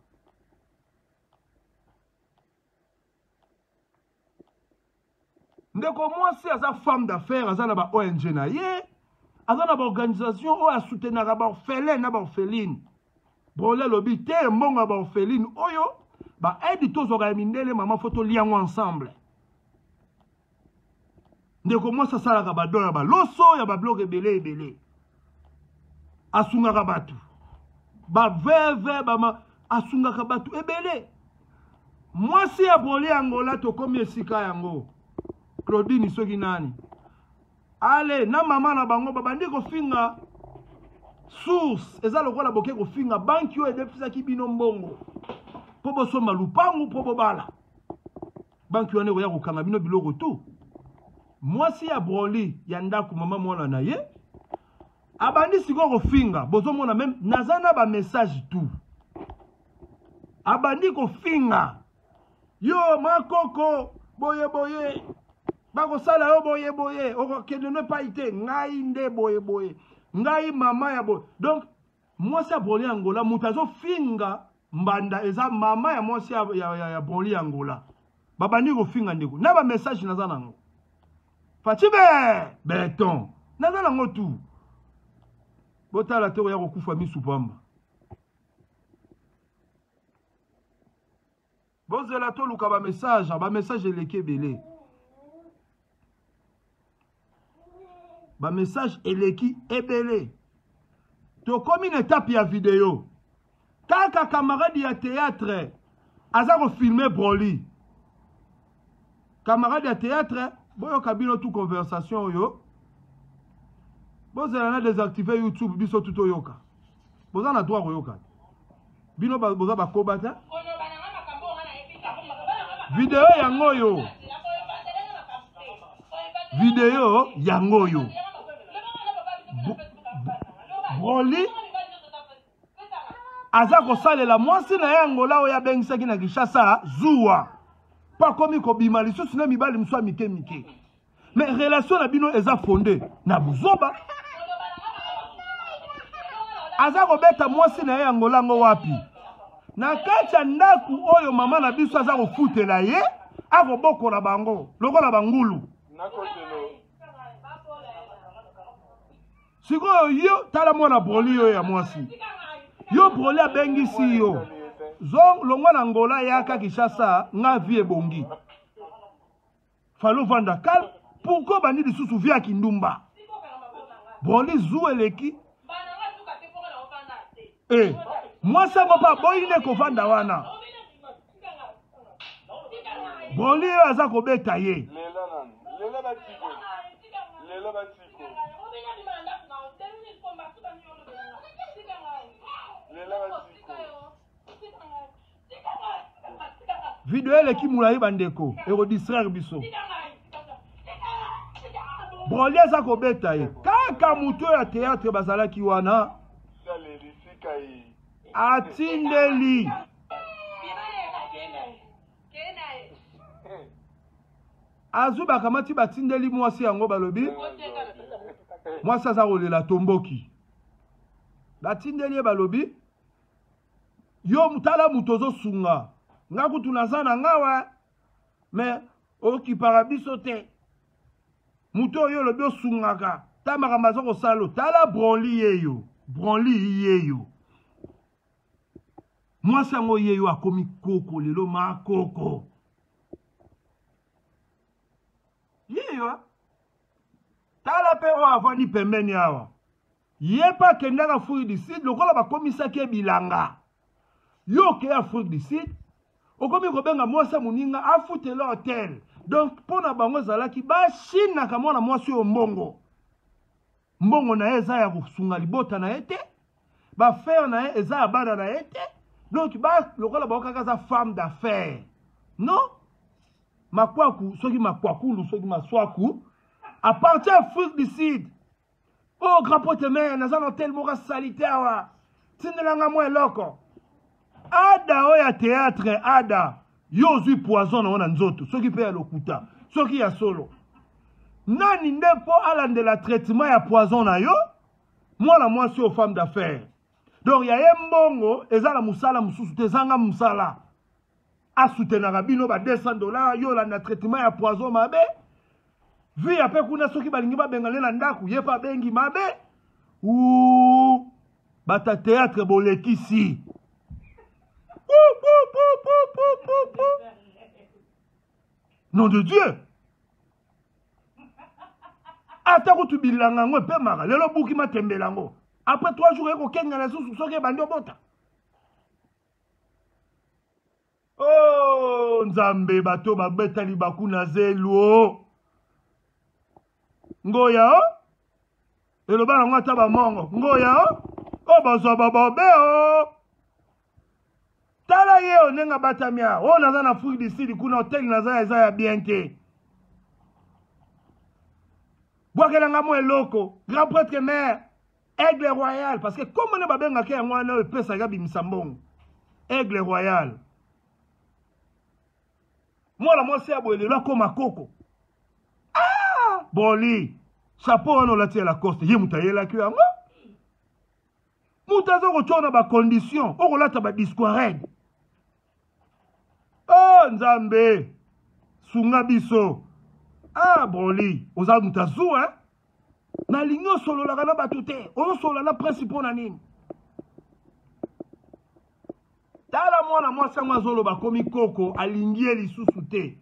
Ndeko mwasi aza femme d'affaires, aza na ba ONG na ye, aza na ba organisation oyo asoutenaka ba orphelin na ba orpheline. Brole alobi te mbongo ya ba orpheline oyo ba aide tozwaka ya mindele mama fo tolia yango ensemble. Ndeko mwasi asalaka ba don ya ba loso ya ba biloko ebele ebele, asungaka bato ba veuve ba asungaka bato ebele. Mwasi ya Broli Angola tokomi esika yango Claudine soki nani ale na mama na bango babandi kofinga source eza lokola boke kofinga banki oyo edefisaki bino mbongo mpo bosomba lupangu mpo bobala banki wana ekoya kokanga bino biloko tu. Mwasi ya Broli ya ndako mama mwana na ye abandi sikoyo kofinga, bozomona meme naza na ba message tout. Abandi kofinga yo makoko boye boye, bakosala yo boye boye, okokende no epai te, ngai nde boye boye, ngai mama ya boye. Donc mwasi ya Broli Angola, moto azofinga mbanda eza mama ya mwasi ya, ya, ya, ya Broli Angola. Babandi kofinga ndeko na ba message naza nango Fatshi be beton naza nango tu, botala te oya kokufa misu pamba. Bozela toluka ba message, ba message eleki ebele. Ba message eleki ebele. Tokomi na etape ya video. Kaka camarade ya théâtre aza ko filmer Broly. Camarade ya théâtre, boyoka bino tout conversation oyo. Bozela na désactiver YouTube biso tout toyoka. Boza na droit koyoka. Bino boza bakoba te. Video yango oyo. Video yango oyo. Broly aza kosalela mwasi na ye Angola oyo abengisaki na Kinshasa zuwa mpo akomi kobima lisusu na mibali mosusu ya mike mike. Mais relation na bino eza fonde na buzoba. Aza kobeta mwasi na ye Angola yango wapi? Na kati ya ndako oyo mama na biso aza kofutela ye, akobokola bango lokola bangulu. Sikoyo yo tala mwana Broli oyo ya mwasi. Yo Broli abengisi yo. Zong longwa na Angola yaka Kinshasa nga vie ebongi. Fallait ovanda calme. Pourquoi obandi lisusu vie ya kindumba? Broli zu eleki. Eh, mwasi yango mpe aboyi nde kovanda wana. Broli oyo aza kobeta ye. Video eleki molayi bandeko, ekodistraire biso. Broli aza kobeta ye kaka moto oyo ya théâtre bazalaki wana atindeli azwi bakamati batindeli mwasi yango balobi mwasi aza kolela tomboki batindeli ye balobi yo tala moto ozosunga nga kutu naza na nga wa me okipaka biso te moto oyo olobi osungaka ta makambo aza kosala tala bronli yeyo bronli yeyo mwasi yango yeyo akomi koko lelo makoko yeyo tala mpe oyo avandi pembeni awa Ye pe akendaka Afrique du Sud lokola bakomisaki ye bilanga. Yo okei Afrique du Sud, okomi kobenga mwasi ya moninga afutela hotel. Donc mpo na bango ezalaki bashinaka mwana mwasi oyo mbongo. Mbongo na ye eza ya kosunga libota na ye te. Ba affaire na ye eza ya bana na ye te. Donc ba lokola bango kaka aza femme d'affaires. Non? Makwaku soki makwakulu soki maswaku à partir Afrique du Sud. Oh grand pote mère, naza na hotel moko salite awa. Tindela nga mwa eloko. Ada oyo ya théâtre, Ada, yo ozwi poison na yo na nzoto, soki pe ya lokuta, soki ya solo. Nani nde po alandela traitement ya poison na yo? Mwana mwasi oyo femme d'affaires. Donc ya ye mbongo eza na mosala mosusu te, ezanga mosala. Asoutenaka bino ba 200 $, yo olanda traitement ya poison mabe. Vie ya pe kuna soki balingi babengane na ndako, ye pe abengi mabe. Ouh, bata théâtre bolekisi. Nom de Dieu. Ata kutu bilanga yango epemaka, lelo buki matembela yango. Après 3 jours ekokengana lisusu soki ebandi obota. Oh Nzambe, bato babeta libaku na zelu oh. Ngoya oh. Eloba nango ata bamongo. Ngoya oh. Oh bazwa babobe oh. Tala ye oyo ndenge abatami awa. Oyo naza na Afrique du Sud kuna hotel naza eza ya bien te. Bwakela nga mwa eloko. Grand prêtre mère. Aigle royal parce que comme ne babengaka yango wana oyo epesaka bimisa mbongo. Aigle Royal. Mwana mwasi ya boye lelo akoma koko. Ah! Boli, chapeau wana olati ya Lacoste, ye moto ayelaki yo yango? Moto aza kotya na ba condition, okolata ba disquared. Oh Nzambe, sunga biso. Ah Broly, oza moto azu hein? Nalingi osololaka na bato te, ozosolola na prince mpo na nini? Tala mwana mwasi yango azoloba akomi koko, alingi ye lisusu te.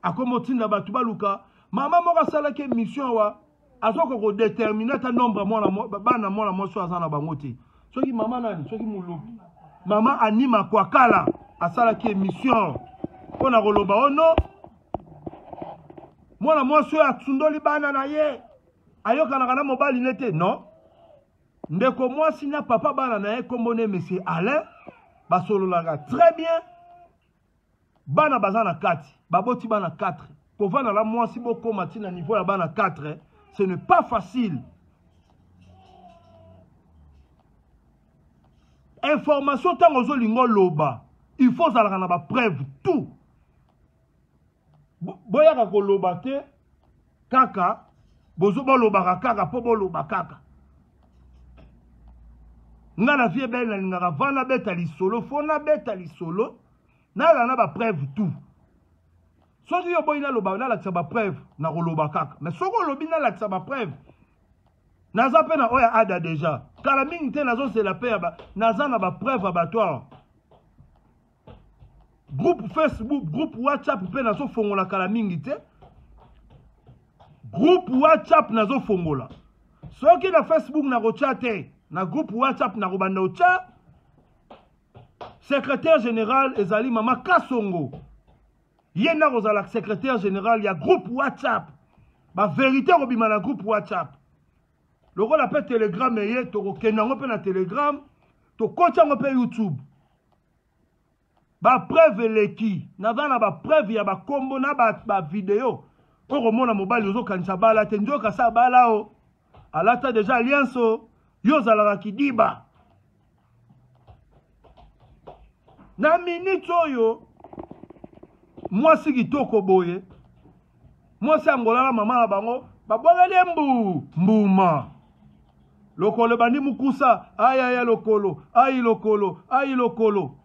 Akomi otinda bato baluka. Mama moko asalaki emission awa, azokoka kodetermine ata nombre mwana bana mwana mwasi oyo aza na bango te. Soki mama nani, soki molobi. Mama Anima Kwakala asalaki emission mpo na koloba ono oh mwana mwasi oyo asundoli bana na ye ayokanaka na mobali ne te non Ndeko mwasi na papa bana na ye kombo ne monsieur Alain basololaka très bien. Bana baza na kati, baboti bana 4. Kovanda na mwasi bokoma ti na niveau ya bana 4, ce n'est pas facile. Information ntango ozolinga oloba, il faut ozalaka na ba preuve tout. Boyaka koloba te kaka bozo bolobaka kaka mpo boloba kaka. Nga na vie belle nalingaka va nabeta lisolo, fo nabeta lisolo nalala na bapreuve tout. Soki yo boyi naloba nalakisa bapreuve, nakoloba kaka. Mais soki olobi nalakisa bapreuve, naza mpe na oyo ya ada deja kala mingi te, nazozela mpe naza na bapreuve ya bato awa. Groupe Facebook, groupe WhatsApp mpe nazofongola kala mingi te. Groupe WhatsApp nazofongola. Soki na Facebook nakotya te, na groupe WhatsApp nakobanda otya. Secrétaire général ezali Mama Kasongo. Ye nde akozala secrétaire général ya groupe WhatsApp. Ba vérité kobima na groupe WhatsApp. Lokola pe Telegram eye, tokokende yango pe na Telegram, tokoti yango pe YouTube. Ba preuve eleki, naza na ba preuve ya ba kombo na ba video. Okomona mobali ozokanisa bala te, nzoka sa bala o. Alata deja alliance o, yo ozalaka kidiba. Na minute oyo mwasi kitoko boye, mwasi Angola na mama na bango babwakeli ye mbu mbuma. Lokolo ebandi mukusa, ayaya lokolo, ayi lokolo, ayi lokolo.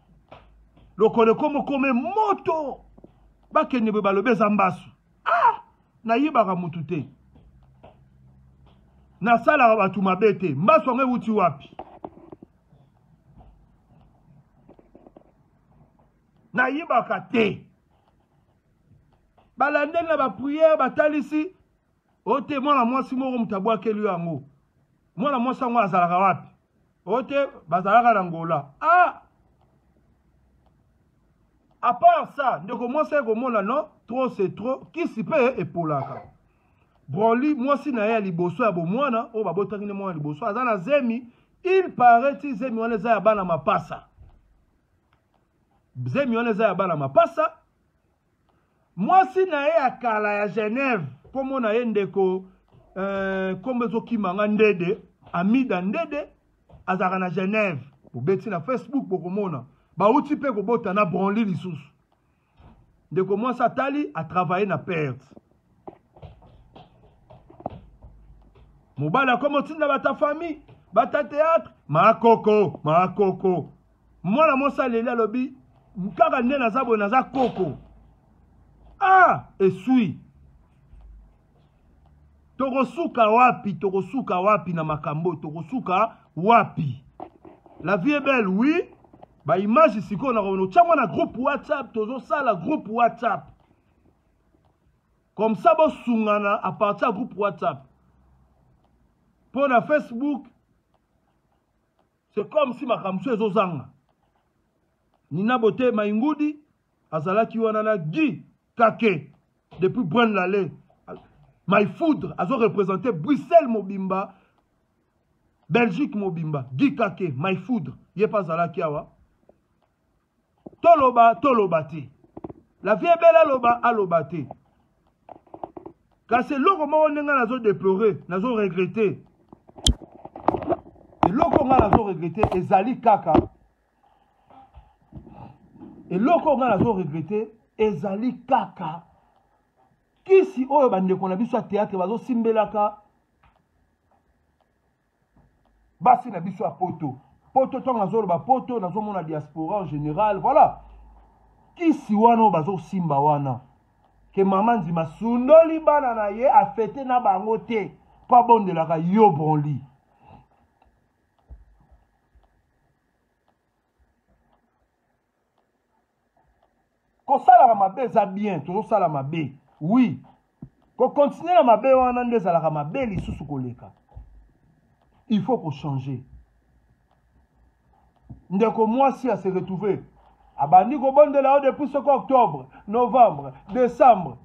Lokolo ekomi okome moto. Bakende boye balobi eza mbasu. Ah! Nayibaka mutu te. Nasalaka bato mabe te. Mbasu yango ewuti wapi? Nayibaka te. Balandeli na ba prière, batalisi ote mwana mwasi moko moto abwakeli yo yango. Mwana mwasi yango azalaka wapi? Ote bazalaka na Angola. Ah! À part ça, ndeko mwasi aye komona non, trop c'est trop, kisi pe epolaka. Broly mwasi na ye ya liboso ya bomwana oyo babotaki ne mwana liboso aza na zemi, il paraît ti zemi wana eza ya bana mapasa. Zemi wana eza ya bana mapasa. Mwasi na ye ya kala ya Genève, kombo na ye ndeko kombo ezokima nga Ndede, Amida Ndede, azalaka na Genève. Bobeti na Facebook bokomona. Bauti pe kobota na Bronly lisusu. Ndeko mwasi atali a travailler na perte. Mobali akomi otinda bata famille, bata théâtre, makoko, makoko. Mwana mwasi aleli alobi kaka nde naza boye naza koko. Ah, esui. Tokosuka wapi, tokosuka wapi na makambo, tokosuka wapi? La vie est belle, oui. Ba image sikoyo na kono tyango na groupe WhatsApp, tozosala groupe WhatsApp. Comme ça bosungana à partir ya groupe WhatsApp. Mpo na Facebook, c'est comme si makambo so ezozanga. Nina Bote Maingudi azalaki wana na Guy Kake depuis Braine-l'Alleud. My Foudre azo représenter Bruxelles mobimba, Belgique mobimba. Guy Kake, My Foudre, ye pa azalaki awa. Toloba, toloba te. La vie est belle, aloba, aloba te. Kasi eloko moko ndenge nazo déplorer, nazo regretter. Eloko nga nazo regretter ezali kaka. Eloko oyo ngai nazo regretter ezali kaka kisi oyo bandeko na biso ya théâtre bazosimbelaka basi na biso ya poto poto. Ntango nazoloba poto, nazomona diaspora en général. Voilà, kisi wana oyo bazosimba wana, ke mama ndima sundoli bana na ye, afete na bango te mpo abondelaka yo Bronly. Kosalaka mabe eza bien, tozosala mabe, oui. Kokontinue na mabe wana nde ezalaka mabe lisusu koleka. Il faut kochanger. Ndeko mwasi ase retrouve, abandi kobondela yo depuis soko octobre, novembre, décembre.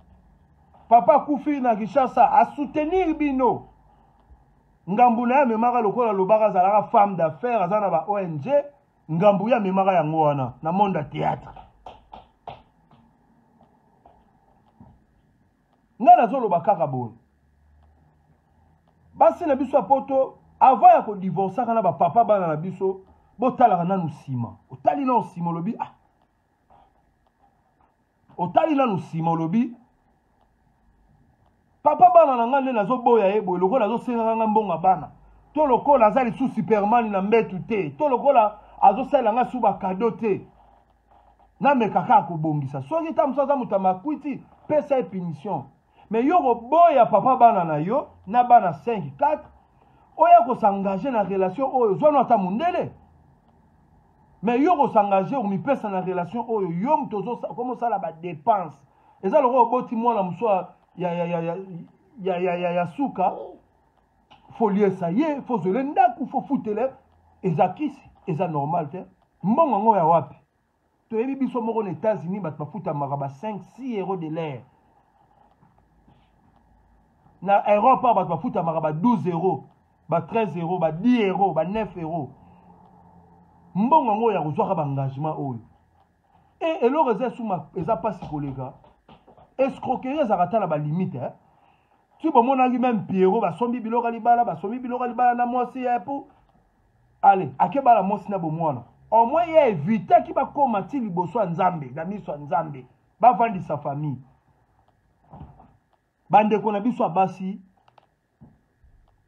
Papa akufi na Kinshasa, asoutenir bino. Ngambu na ye amemaka, lokola alobaka azalaka femme d'affaires, aza na ba ONG. Ngambu ye amemaka yango wana na monde ya théâtre. Ngai nazoloba kaka boye, basi na biso ya poto, avant ya kodivorcaka na bapapa bana na biso, botalaka nanu nsima. Otali nanu nsima, olobi, ah, otali nanu nsima, olobi, papa bana na ngai nde nazoboya ye boye, lokola azosengaka ngai mbongo ya bana, to lokola aza lisusu superman na mbetu te, to lokola azosalela ngai su bakado te, nameka kaka kobongisa. Soki ta mosusu aza moto ya makwiti, pesa ye punition. Mais yo koboya papa bana na yo na bana 5, 4, oya kosengage na relation oyo, zwano ata mondele. Mais yo kosengage, omipesa na relation oyo, yo moto okomosala badepense, eza lokola oboti mwana mosusu ya, ya, ya, ya, ya, ya, ya, ya suka, foliesa ye, fozwele ndako, fofutele, eza kisi, eza normal te. Mbongo yango ya wapi? Toyebi biso moko, na États-Unis bato bafutamaka ba 5, 6 euros de l'heure. Na Europe awa bato bafutamaka ba 12 euros, ba 13 euros, ba 10 euros, ba 9 euros. Mbongo yango ya kozwaka baengagement oyo, e eloko eza esuma, eza mpasi koleka. Escroquerie ezalaka ata na balimite, eh? Ti bomonaki même Pierrot, basombi biloko ya libala, basombi biloko ya libala na mwasi ya po ale akebala mwasi na bomwana. Au moins ye evitaki bakóma ti liboso ya Nzambe, na miso ya Nzambe, bavandisa famille. Bandeko na biso ya basi,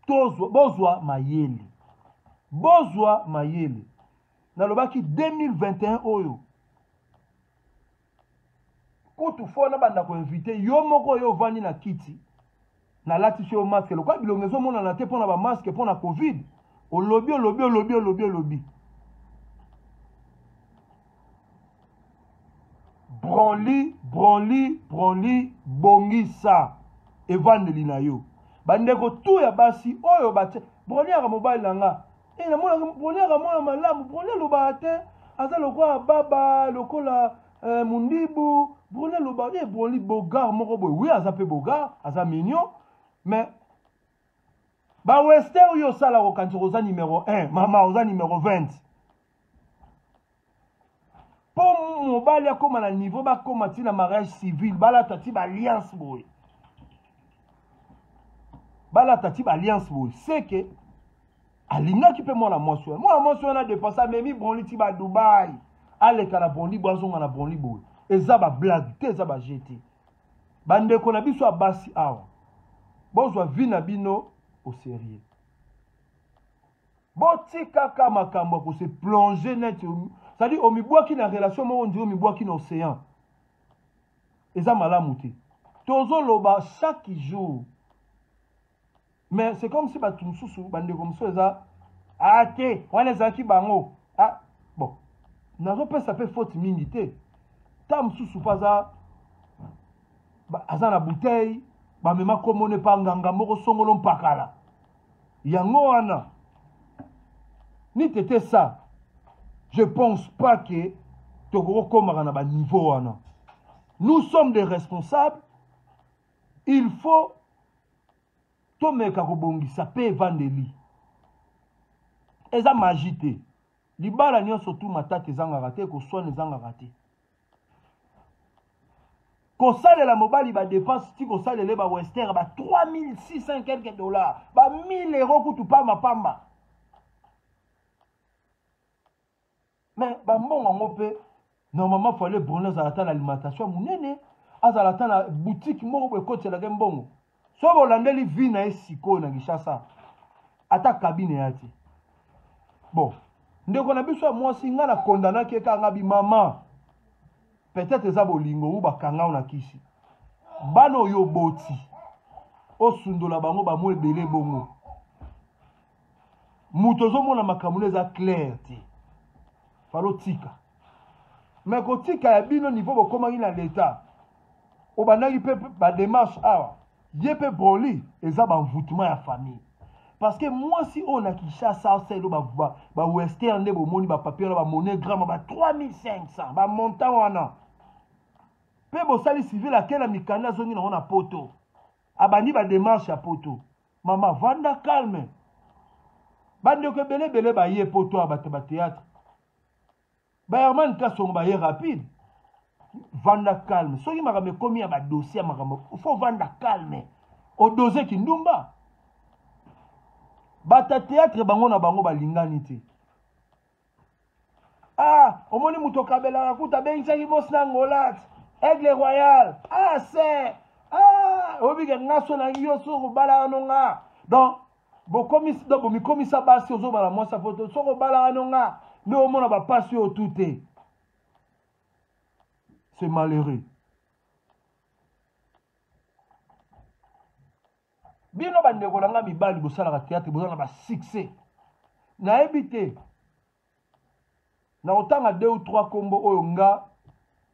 tozwa, bozwa mayele, bozwa mayele. Nalobaki 2021 oyo kutu fo na banda koinvite yo moko oyo ovandi na kiti, nalatisi yo masque, lokola bilongo ezomonana te mpona bamasque, mpona Covid. Olobi, olobi, olobi, olobi, olobi. Bronly, Bronly, Bronly, bongisa evandeli na yo. Bandeko tu ya basi oyo batie Bronly aka mobali na nga, e namonaka Bronly aka mwana malamu. Bronly alobaka te, aza lokola baba, lokola mundibu. Bronly alobaka e Bronly beau gars moko boye. Oui, aza mpe beau gars, aza mignon, mais bawester oyo osala, kokanisa oza numéro 1, mama, oza numéro 20. Mpo mobali akóma na niveau, bakóma ti na mariage civil, balata ti baalliance boye, balata ti baalliance boye, seke alingaki mpe mwana mwasi wana. Mwana mwasi wana dépense, amemi Bronly ti baDubai, aleka na Bronly boye, azonga na Bronly boye. Eza bablague te, eza baje te. Bandeko na biso ya basi awa, bozwa vie na bino au sérieux. Botikaka makambo ya kose plonger neti, c'est-à-dire omibwaki na relation moko, ndiri omibwaki na océan, eza malamu te. Tozoloba chaque jour, mais c'est comme si bato mosusu, bandeko mosusu, eza ah te, wana ezalaki bango. Ah bon, nazopesa mpe faute mingi te. Ta mosusu mpo aza na bouteille, bamema komona epa nganga moko songolo mpakala, yango wana ni tete. Ça, je pense pas que tokokokomaka na baniveau wana. Nous sommes des responsables, il faut tomeka kobongisa mpe evandeli. Eza magie te. Libala nyonso tu, matata ezangaka te, koswana ezangaka te. Kosalela mobali badepense ti kosalela bawester ba 3600 quelque dollars, ba 1000 euro kutu pamba pamba, mais bambongo yango mpe. Normalement fallait Bruno azala ata na alimentation ya monene, azala ata na boutique moko boye ekotielaka mbongo. Soki bolandeli vie na ye sikoyo na Kinshasa, ata cabine ya te. Bon, ndeko na biso ya mwasi nga na condamnaki ye kaka nga bi mama peut-être eza bolingo ou bakanga na kisi. Bana oyo oboti osundola bango bamo ebele bongo moto ozomona makambo no eza clair te falo tika me kotika ya bino niveau bokomaki na leta obandaki mpe bademarche awa ye mpe broli eza banvoutement ya famille parce que mwasi oyo na kinshasa aselo bawestern nde bomoni bapapier wana bamonogramme ba 3500 bamontant wana mpe bosali civil akela mikanda azongi nango na poto abandi bademarche ya poto Mama vanda calme. Bandeko ebele ebele baye poto ya bato ba théâtre. Ba Herman Kasongo baye rapide. Vanda calme. Soki makambo ekomi ya ba dossier ya makambo, faut vanda calme. Odose kindumba. Bata théâtre bango na bango balingani te. Ah, omoni moto okabelaka kuta abengisaki bosi na Angola Aigle Royal. Ah, c'est ah, obike nga so na yo so kobalaka no nga. Donc bokomisi donc bomikomisa basi ozobala mwasi ya poto soki obalaka no nga nde omona bapasi oyo tu te. C'est malheureux. Bino bandeko na nga mibali bosalaka théâtre boza na ba succès. Nayebi te. Nakotanga deux ou trois kombo oyo nga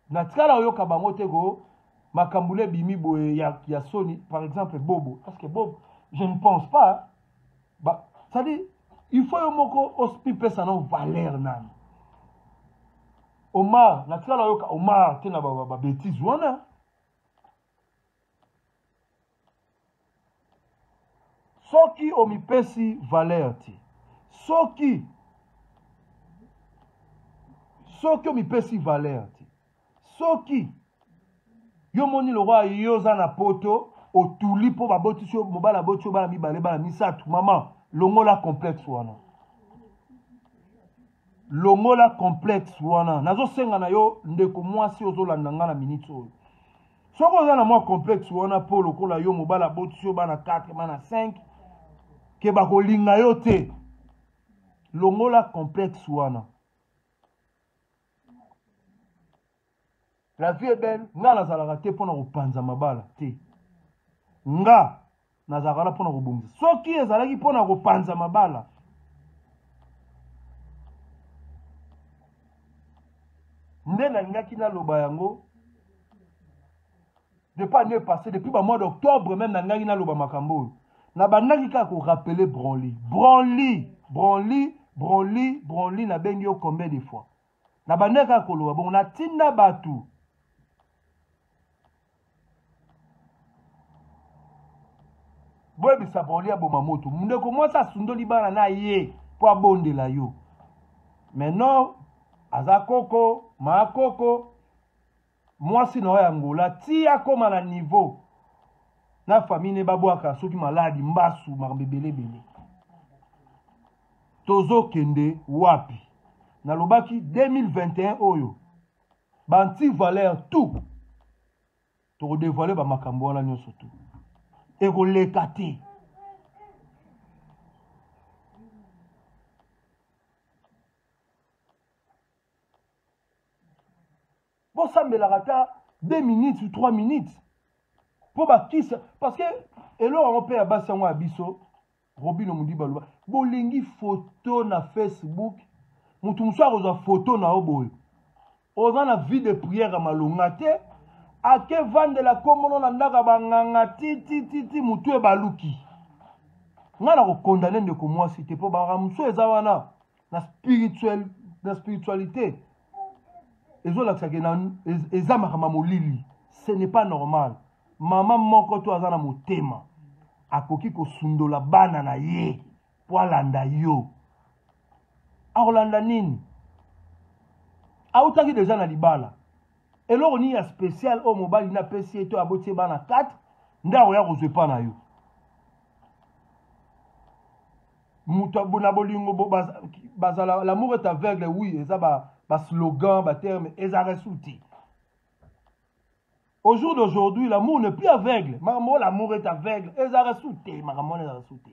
natikala koyoka bango te ko makambo na ebimi boye ya, ya soni par exemple Bobo. Parce que Bobo, je ne pense pas. Ba, c'est-à-dire il faut yo moko ospipesa na valeur nani. Omar, natikala koyoka Omar te na ba, ba, ba bêtise wana. Soki omipesi valeur te, soki soki omipesi valeur te, soki yo moni lokola yo oza na poto otuli mpo babotisi yo mobali abotisi yo bana mibale bana misato, mama longola complexe wana, longola complexe wana. Nazosenga na yo ndeko mwasi ozolanda nga na minute oyo, soki oza na mwa complexe wana mpo lokola yo mobali abotisi yo bana 4 bana 5 ke bakolinga yo te, longola complexe wana. La vie est belle. Nga nazalaka te mpo na kopanza mabala te, nga nazalaka wana mpo na kobongisa. Soki ezalaki mpo na kopanza mabala, nde nalingaki naloba yango depuis année passée, depuis ba mois d'octobre même nalingaki naloba makambo oyo. Nabandaki kaka korapele Bronly, Bronly, Bronly, Bronly, Bronly, nabengi yo combien de fois? Nabandaki kaka koloba bongo, natinda bato boyebisa Bronly aboma moto. Ndeko mwasi asundoli bana na ye mpo abondela yo, mais non, aza koko maa koko mwasi na yo ya Angola ti akoma na niveau na famille ne babwaka soki maladi mbasu makambo ebele ebele. Tozokende wapi? Nalobaki 2021 oyo ba anti-valeur tout tokodevoile ba makambo wana nyonso tout ekoleka te. Bosambelaka ata 2 minutes ou 3 minutes mpo bakisa, parce que eloko yango mpe ya basi yango ya biso Robino Mudiba aloba bolingi photo na Facebook, moto mosusu akozwa photo na yo boye, oza na vie de prière ya malonga te, ake vandela kombono na ndako ya banganga ti ti ti ti motu ebaluki. Ngai nakokondane ndeko mwasi te mpo baka mosusu eza wana na spirituel, na spiritualité ezolakisa ke eza makambo ya molili, ce n'est pas normal. Mama moko to aza na motema akoki kosundola bana na ye mpo alanda yo. Akolanda nini? Autaki deja na libala, eloko nini ya spécial oyo mobali nde apesi ye to aboti ye bana 4 nde akoya kozwa epa na yo? Moto na bolingo bazala, l'amour est aveugle, oui, eza ba, ba slogan, ba terme, eza resu te. Au jour d'aujourd'hui, l'amour n'est plus aveugle. Makambo l'amour est aveugle, eza resu te, makambo wana eza resu te.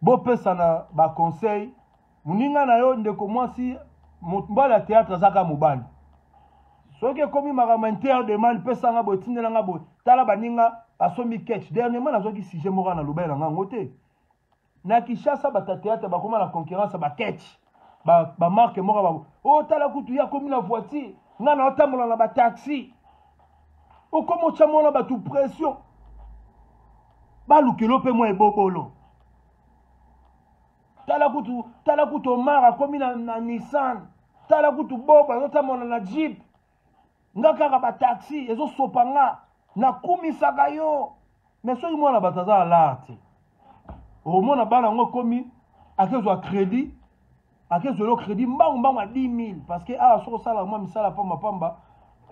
Bopesana ba conseil moninga na yo ndeko mwasi mobali ya théâtre aza kaka mobali soki ekomi makambo interdemande pesa nga boye tindela nga boye tala baninga basombi ketch dernièrement nazwaki sujet moko na lobele na nga yango te na Kinshasa bato ya théâtre bakoma na concurrence ya ba ketch ba, ba marque moko ba oh tala kutu ye akomi na voiture nga na otambola na ba taxi okoma otya mwana bato pression balukelo mpe mwa ebobolo tala kutu tala kutu Omar akomi na, na Nissan tala kutu Bob azotambola na jeep nga kaka ba taxi ezosopa nga nakumisaka yo mais soki mwana bato aza na lar te okomona bana yango ekomi akezwa crédit akezwa yo crédit mbangu mbangu ya 10 000 parce que awa soki osalaka mwa misala pamba pamba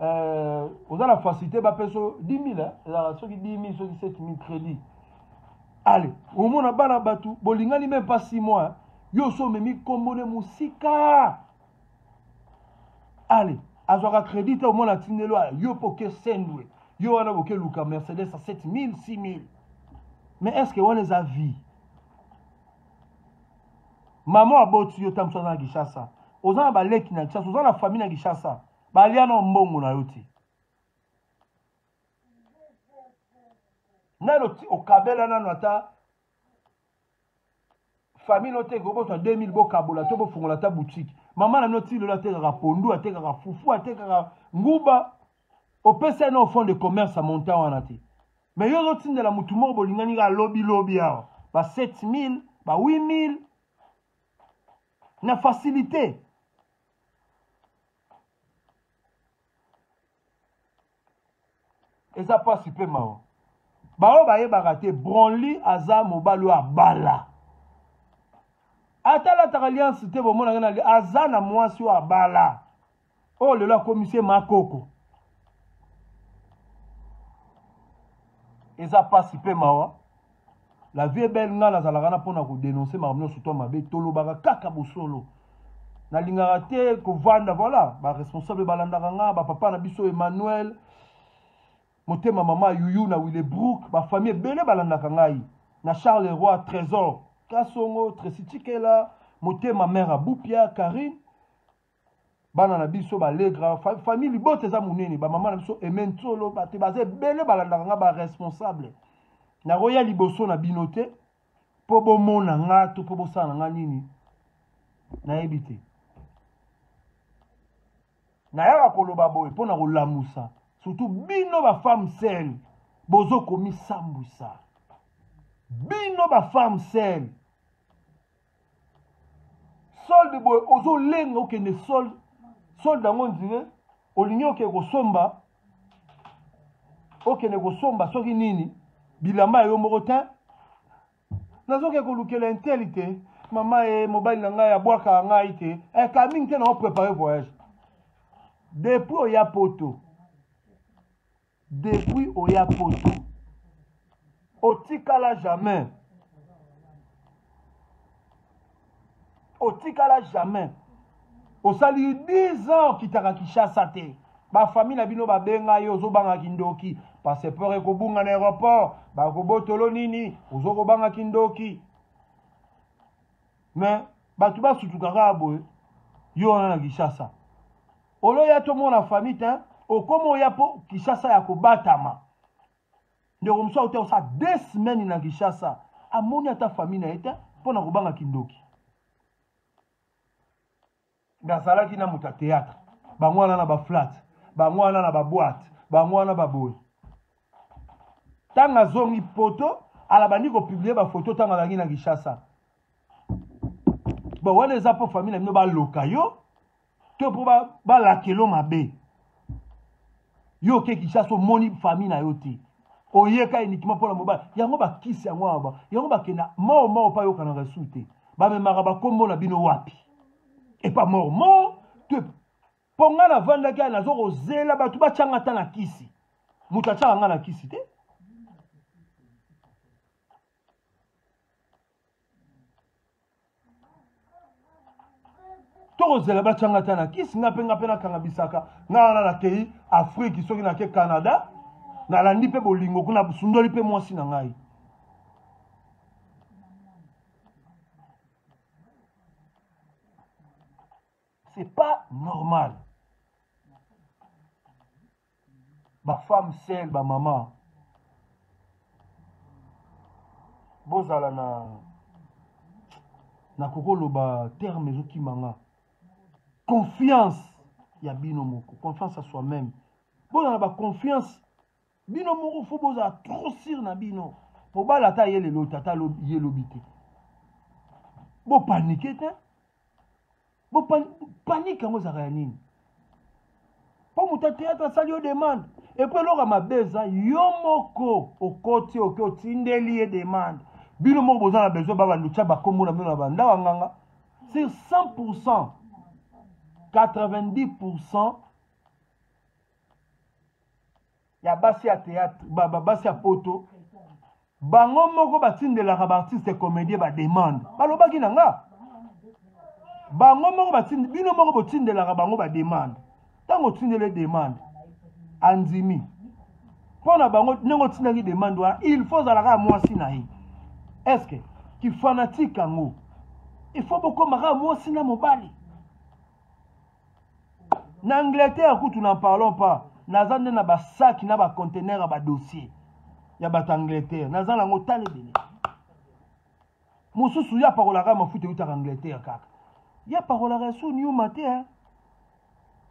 euh, oza na facilité bapesa yo 10 000 ezalaka soki 10 000 soki 7 000 crédit ale omona bana bato bolingani meme pas 6 mois yo oso omemi nkombo ne mosika ale azwaka crédit te omona atindeli oyo yo mpo oke sendwe yo wana boke luka mercedes ya 7000 6000 mais est ce que wana eza vie mama aboti yo ntango mosusu aza na kinshasa oza na baleki na kinshasa oza na famille na kinshasa balia na mbongo na yo te nano okabela nano ata famille no te kobotwa 2000 bokabola to bofongola ata boutique mama na bino ti lelo atekaka pondu atekaka fufu atekaka nguba opesa ye na fond de commerce ya montant wana te mais yo ozotindela motu moko bolingani kaka lobilobi awa ba 7000 ba 8000 na facilité eza mpasi mpe mawa baoyo bayebaka te bronly aza mobali oyo abala ata alataka alliance te bomonaka na aza na mwasi oyo abala oyo lelo akomisi ye makoko eza mpasi mpe mawa la vie est belle ngai nazalaka na mpona kodenonse makambo nyonso to mabe tolobaka kaka bosolo nalingaka te kovanda voilà baresponsable balandaka nga bapapa na biso emmanuel motema mama yuyu na willebrook bafamille ebele balandaka ngai na charles roi trésor kasongo tracy chikela motema mare abupia karine bana na biso balegra famille libota eza monene bamama na biso eme nsolo bato baza ebele balandaka nga baresponsable nakoya liboso na bino te mpo bomona nga to mpo bosala na nga nini nayebi te nayaka koloba boye mpo na kolamusa surtout bino bafemme sele bozokomisambwisa bino bafemme sele solde boye ozolenga okende solde solde yango ndire olingi okende kosomba okende kosomba soki nini bilamba ya yo moko te nazokende kolukela inteli te mama ye mobali na ngai abwakaka ngai te eh, kala mingi te na oprépare voyage depuis oya poto Depuis oya poto otikala jamais otikala jamais osali 10 ans okitaka Kinshasa te bafamille na bino babenga yo ozobanga kindoki passeport ekobunga na aéroport bakobotolo nini ozokobanga kindoki mais bato basutuka kaka boye yo wana na Kinshasa oloya tomona famille te okoma oya mpo Kinshasa ya kobatama ndeko mosusu auta kosala deux semaines na Kinshasa amoni ata famille na ye te mpo na kobanga kindoki nazalaki na moto ya théâtre bango wana na baflat bango wana na baboite bango wana baboye ntango azongi poto alabandi kopublie bafoto ntango azalaki na Kinshasa bon wana eza mpo famille na bino baloka yo to mpo balakelo mabe yo oke Kinshasa omoni famille na yo te oyeka uniquement mpo na mobali yango bakisi yango awa yango bakenda mao mao mpo ayokanaka esu te bamemaka bakombo na bino wapi epa mort mort te mpo ngai navandaki awa nazo kozela bato batyanga ata na kisi. Moto atiaka nga na kisi te. Tokozela batyanga ata na kisi, nga mpe nga mpe nakanga bisaka nga wana. Nakei Afrike, soki nake Canada, nalandi mpe bolingo kuna, sundoli mpe mwasi na ngai. C'est pas normal. Bafemme sel, bamama, bozala na, nakoki koloba terme ezokima nga, confiance ya bino moko, confiance à soi-même. Bozala na baconfiance bino moko, fo bozala trop sûr na bino. Mobali ata ye lelo te, ata ye lobi te, bopanike te. Bopanike yango ezalaka ya nini? Mpo moto ya théâtre asali yo demande, epo eloko ya mabe eza yo moko okoti oke otindeli ye demande. Bino moko boza na besoin babanda otya bakombo na bino na bandako ya nganga. Sur 100, 90 ya basi ya théâtre, ba, ba, basi ya poto, bango moko batindelaka baartiste comédien bademande. Balobaki na nga, bango moko batindi, bino moko botindelaka bango bademande. Ntango otindeli demande, andimi mpo na bango ndenge otindaki demande wana, il faut ozalaka ya mwasi na ye. Est-ce kifanatike yango, il faut bokóma kaka mwasi na mobali? Na Angleterre kutu, n'en parlons pas. Naza nde na basaki na bacontener ya badossier ya bato Angleterre, naza nango tala ebele. Mosusu ye apakolaka mafuta eutaka Angleterre kaka, ye apakolaka esu nyuma te,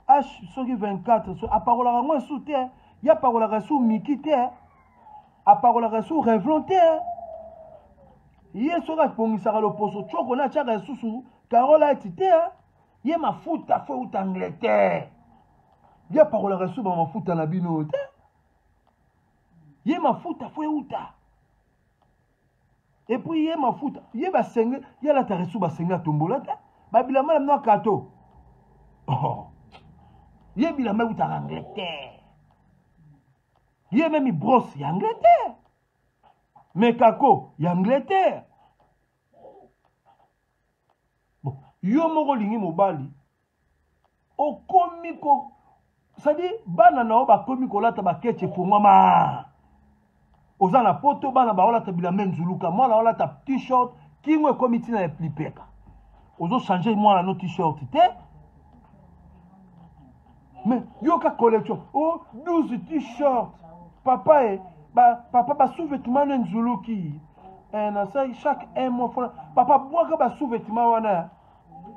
h soki 24 so apakolaka yango esu te, ye apakolaka esu miki te, apakolaka esu Revlon te. Ye soki abongisaka loposo tioko na atiaka esusu Carolite te. Ye mafuta fo euta Angleterre. Ye apakolaka esu bamafuta na bino te, ye mafuta fo euta. Epuis ye mafuta ye basenge, ye alataka esu basenge, atombola te babilamba na bino akato. Oh. Ye bilamba eutaka Angleterre, ye meme brosse ya Angleterre, mekako ya Angleterre. Bon, yo moko olingi mobali, okomi ko, c'est-à-dire bana na yo bakomi kolata bakeche efongwama. Oza na poto, bana baolata bilamba enzuluka, mwana aolata t-shirt kingo ekomi ntina ya lipeka, ozochange mwana no t-shirt te. Mais yoka collection o oh, 12 t-shirt papa e ba, papa basous-vêtement no enzuluki eh, nasali chaque un mois fona papa bwaka basous-vêtement wana.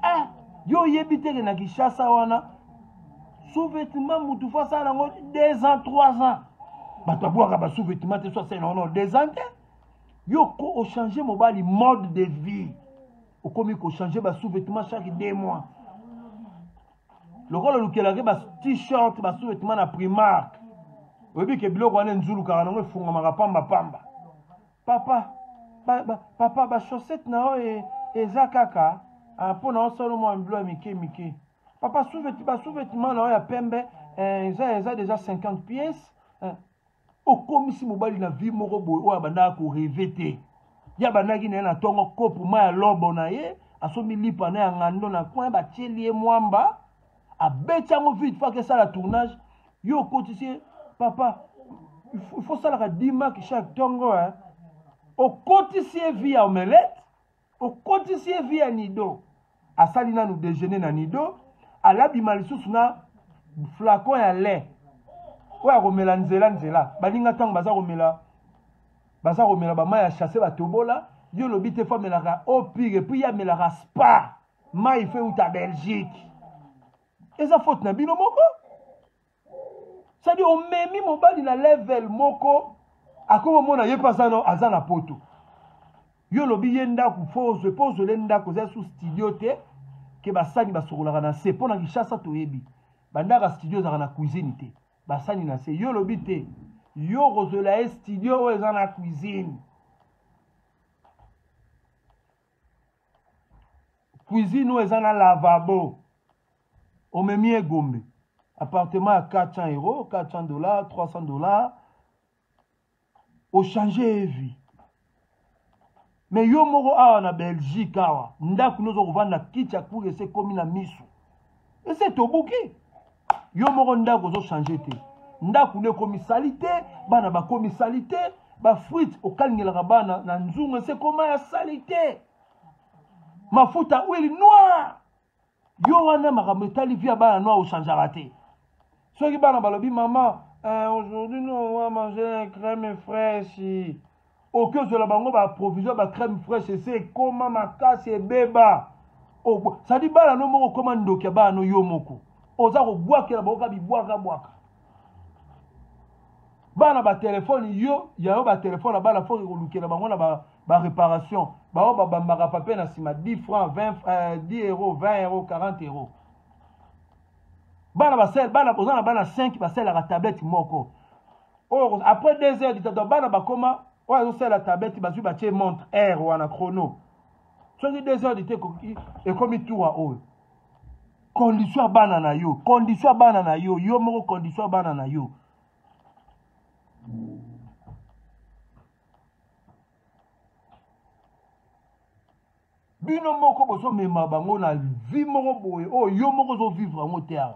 Eh, yo oyebi teke na Kinshasa wana sous-vêtement mutu fo asala yango 2 ans, 3 ans. Bato abwaka basous-vêtement te, so asali nango 2 ans te. Yo ko ochange mobali mode de vie, okomi kochange basous-vêtement chaque 2 mois, lokola olukelaki ba t-shirt, ba sous-vêtement na Primark. Oyebi ke biloko wana enzulukaka nango, efungamaka pamba pamba. Papa ba, ba, papa bachaussette na yo eza kaka mpo na osala mwa bilo ya mike mike. Papa, basous-vêtement na yo ya pembe eza déjà 50 pièces. Okomisi mobali na vie moko boye oyo abandaka koreve te. Ye abandaki na ye na ntongo, kopo mai ya lobo na ye, asombi lipa na ya ngando na coin, batieli ye mwamba, abeti yango vite faki esala tournage. Yo okotisi ye, papa il faut salaka 10 mak chaque ntongo. Okotisi ye vie ya omelette, okotisi ye vie ya nido. Asali nanu déjeuner na nido, alabima lisusu na flacon ya lait oyo akomela nzela nzela. Baninga ntango baza komela, baza komela bamai ya chasse, batobola. Yo olobi te, fo amelaka eau pure, epuis ye amelaka Spa, mai fo euta Belgique. Eza faute na bino moko. C'est-à-dire omemi mobali na level moko, akomi omona ye mpe aza na poto. Yo olobi ye ndako fo ozwe, mpo ozwele ndako eza sous studio te, ke basani basokolaka na se. Mpo na Kinshasa toyebi bandako ya studio ezalaka na cuisine te, basani na se. Yo olobi te, yo okozwela ye studio oyo eza na cuisine, cuisine oyo eza na lavabo. Omemi ye Gombe. Appartement ya 400 euros, 400 dollars, 300 dollars. Ochange ye vie. Mais yo moko awa na Belgique awa, ndako nozo kovanda kiti ya cour ese ekomi na misu. Ese etobuki. Yo moko ndako ozo changer te. Ndako nde ekomi salite, bana bakomi salite, ba fruits okalingelaka bana na nzungu ese ekoma ya salite. Mafuta huile noire. Yo wana makambo etali vie ya bana noir ochangeaka te. Soki bana balobi mama, eh, aujourd'hui nous on va manger la crème fraîche. Oki ozwela bango ba provision ba crème fraîche ese ekoma makasi ebeba. Oh, sadi bana no moko okoma ndoki ya bana no yo moko. Oza kobwakela bango ka bibwaka bwaka. Bana ba telefone yo ya yo ba telefone ya bana faut kolukela bango na ba ba réparation bango babambaka papier na nsima 10 francs 20, euh, 10 euros 20 euros 40 euros bana basel bana oza na bana 5 basalelaka tablette moko oyo après 2 heures ditata bana bakoma oyo azosalela tablette bazwi batie montre aire wana chrono soki 2 heures dite ekomi tour oyo condition ya bana na yo condition ya bana na yo yo moko condition ya bana na yo bino moko bozomema bango na vie moko boye oyo yo moko ozovivre yango te awa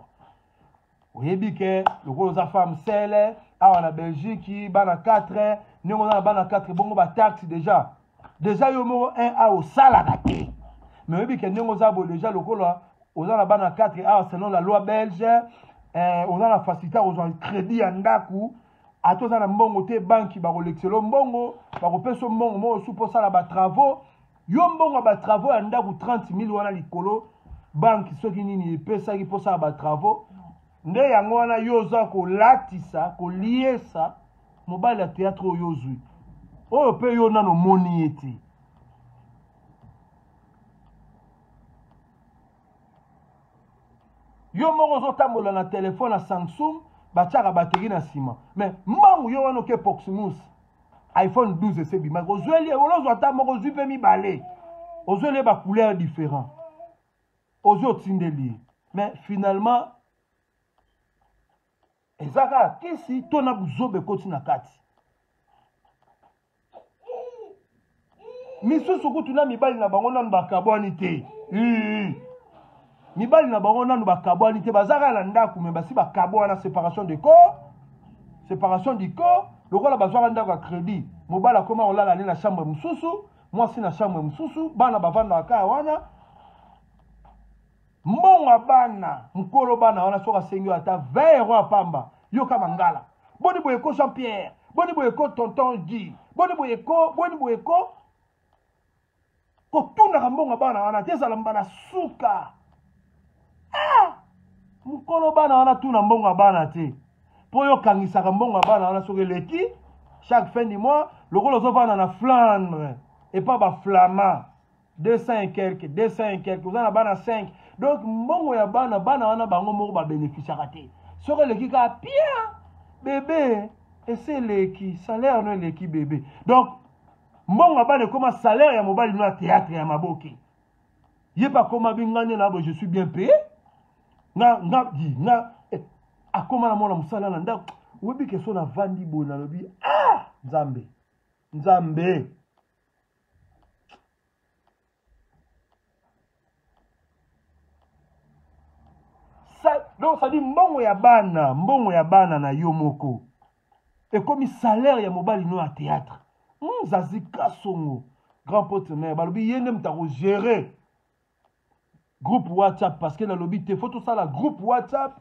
oyebi ke lokola oza femme sele awa na belgique bana 4 ndenge oza na bana 4 bongo bataxe déjà déjà yo moko 1 a osalaka te mais oyebi ke ndenge oza boye déjà lokola oza na bana 4 awa selon la loi belge eh, oza na facilité ya kozwa crédit ya ndako ata oza na mbongo te banki bakolekisela yo mbongo bakopesa yo mbongo moko osu mpo osala batravaux yo mbongo ya batravaux ya ndako 30 000 wana likolo banki soki nini epesaki mpo osala batravaux nde yango wana yo oza kolatisa koliesa mobali ya théâtre oyo ozwi oyo mpe yo nano omoni ye te yo moko ozotambola na telefone ya Samsung batiaka bateri na nsima mais mbangu yo wana oke Proximus iPhone 12 ese ebimaki ozweli olozwa ata moko ozwi mpe mibale ozweli ye bacouleur différent ozwi otindeli ye mais finalement eza kaka kisi to na buzoba ekoti na kati misusu kutu na mibali na bango nanu bakabwani te mibali na bango nanu bakabwani te baza kaka na ndako me basi bakabwana séparation de corps séparation du corps lokola bazwaka ndako ya crédit mobali akoma kolala ne na chambre mosusu mwasi na chambre mosusu bana bavandaka kaka wana Mbongo ya bana, mukolo bana wana soki asengi yo ata 20 euros ya pamba, yoka mangala. Boni boye ko Jean Pierre, boni boye ko tonton Guy, boni boye ko, boni boye ko. Kotunaka mbongo ya bana wana te ezala mbala suka. Ah! Mukolo bana wana tuna mbongo ya bana te. Po yo kangisaka mbongo ya bana wana soki eleki chaque fin du mois lokola ozovanda na Flandre epa ba Flamands 200 et quelque 200 et quelque oza na bana 5 donc mbongo ya bana bana wana bango moko babénéficiaka te soki eleki kaka pia bebe ese eleki salaire no eleki bebe donc mbongo ya bana ekoma salaire ya mobali no ya théâtre ya maboke ye mpe akoma bingani na boye je suis bien payé nga nga di nga eh, akoma na mwana mosala na ndako oyebi ke so navandi boye nalobi ah nzambe nzambe donc ça dit mbongo ya bana mbongo ya bana na yo moko ekomi salaire ya mobali no ya théâtre hmm, zazi kasongo grand pote mare balobi ye nde moto akogere groupe whatsapp parce que nalobi te fo tosala groupe whatsapp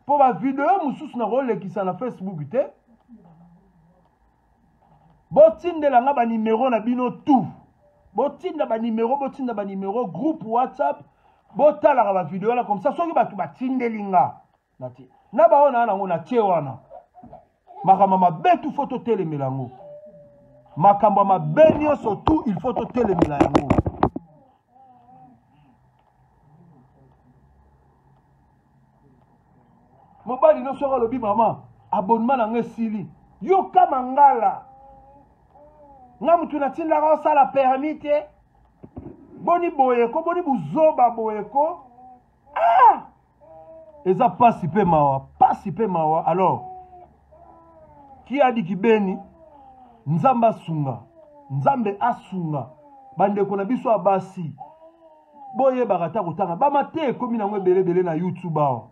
mpo bavideo mosusu nakolekisa na facebook te botindela nga banimero na bino tout botinda banimero botinda banimero groupe whatsapp botalaka bavideo wana comme ça soki bato batindeli nga natie na baoyo naa nango natie wana makambo mabe tu fo totelemela yango makambo ya mabe nyonso tu il faut totelemela yango mobali no soki alobi mama abonnement na nga esili yoka mangala nga motu natindaka osala permis te boni boye ko boni buzoba boye ko ah! Eza pasi pe mawa, pasi pe mawa. Alors, kiadi kibeni, Nzambe asunga, Nzambe asunga bandeko na biso ya basi, boyebaka ata kotanga bamate ekomi nango ebele ebele na YouTube awa.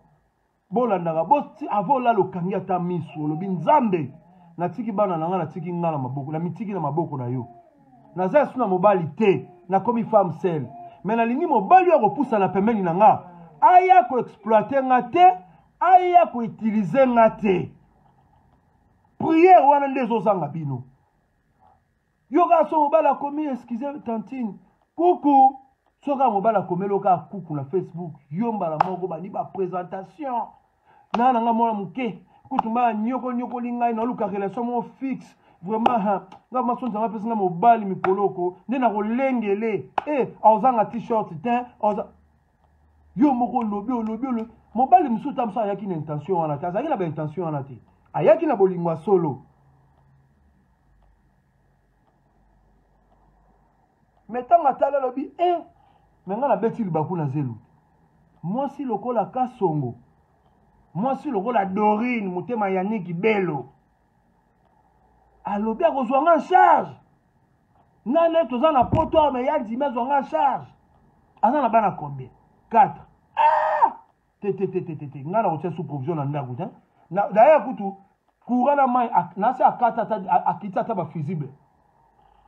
Bolandaka boti avant olala okangi ata misu olobi Nzambe natiki bana na nga natiki nga na maboko na mitiki na maboko na yo naza esu na mobali te nakomi femme seule mais nalingi mobali oyo akopusana pembeni na nga aya koexploite nga te aya koutilize nga te priere wana nde ezozanga bino yo kaka so mobali akomi excuse tantine kuku soki kaka mobali akomeli yo kaka kuku na facebook yo mbala moko bandi bapresentation na na nga mwana moke kutu mbala nyokonyokoli ngai naluka relation moko fixe vraiment ha nga maso nzambe apesi nga mobali mikoloko nde nakolengele e eh, aozanga t-shirt te aoza yo moko olobi olobi olobi mobali mosusu ta mosusu ayaki na intention wana te azalaki na baintention wana te ayaki na bolingo ya solo me ntango atali alobi e eh, me ngai nabeti libaku na zelu mwasi lokola kasongo mwasi lokola dorine motema yaniki belo alobi akozwa nga en charge nga nde toza na poto awa me ya ndimi azwa nga en charge aza na bana combien 4 ah! te te te te te te ngai nakotia sous provision na ndako te d'ailleurs kutu courant na mai nasi akata ata akiti ata bafusible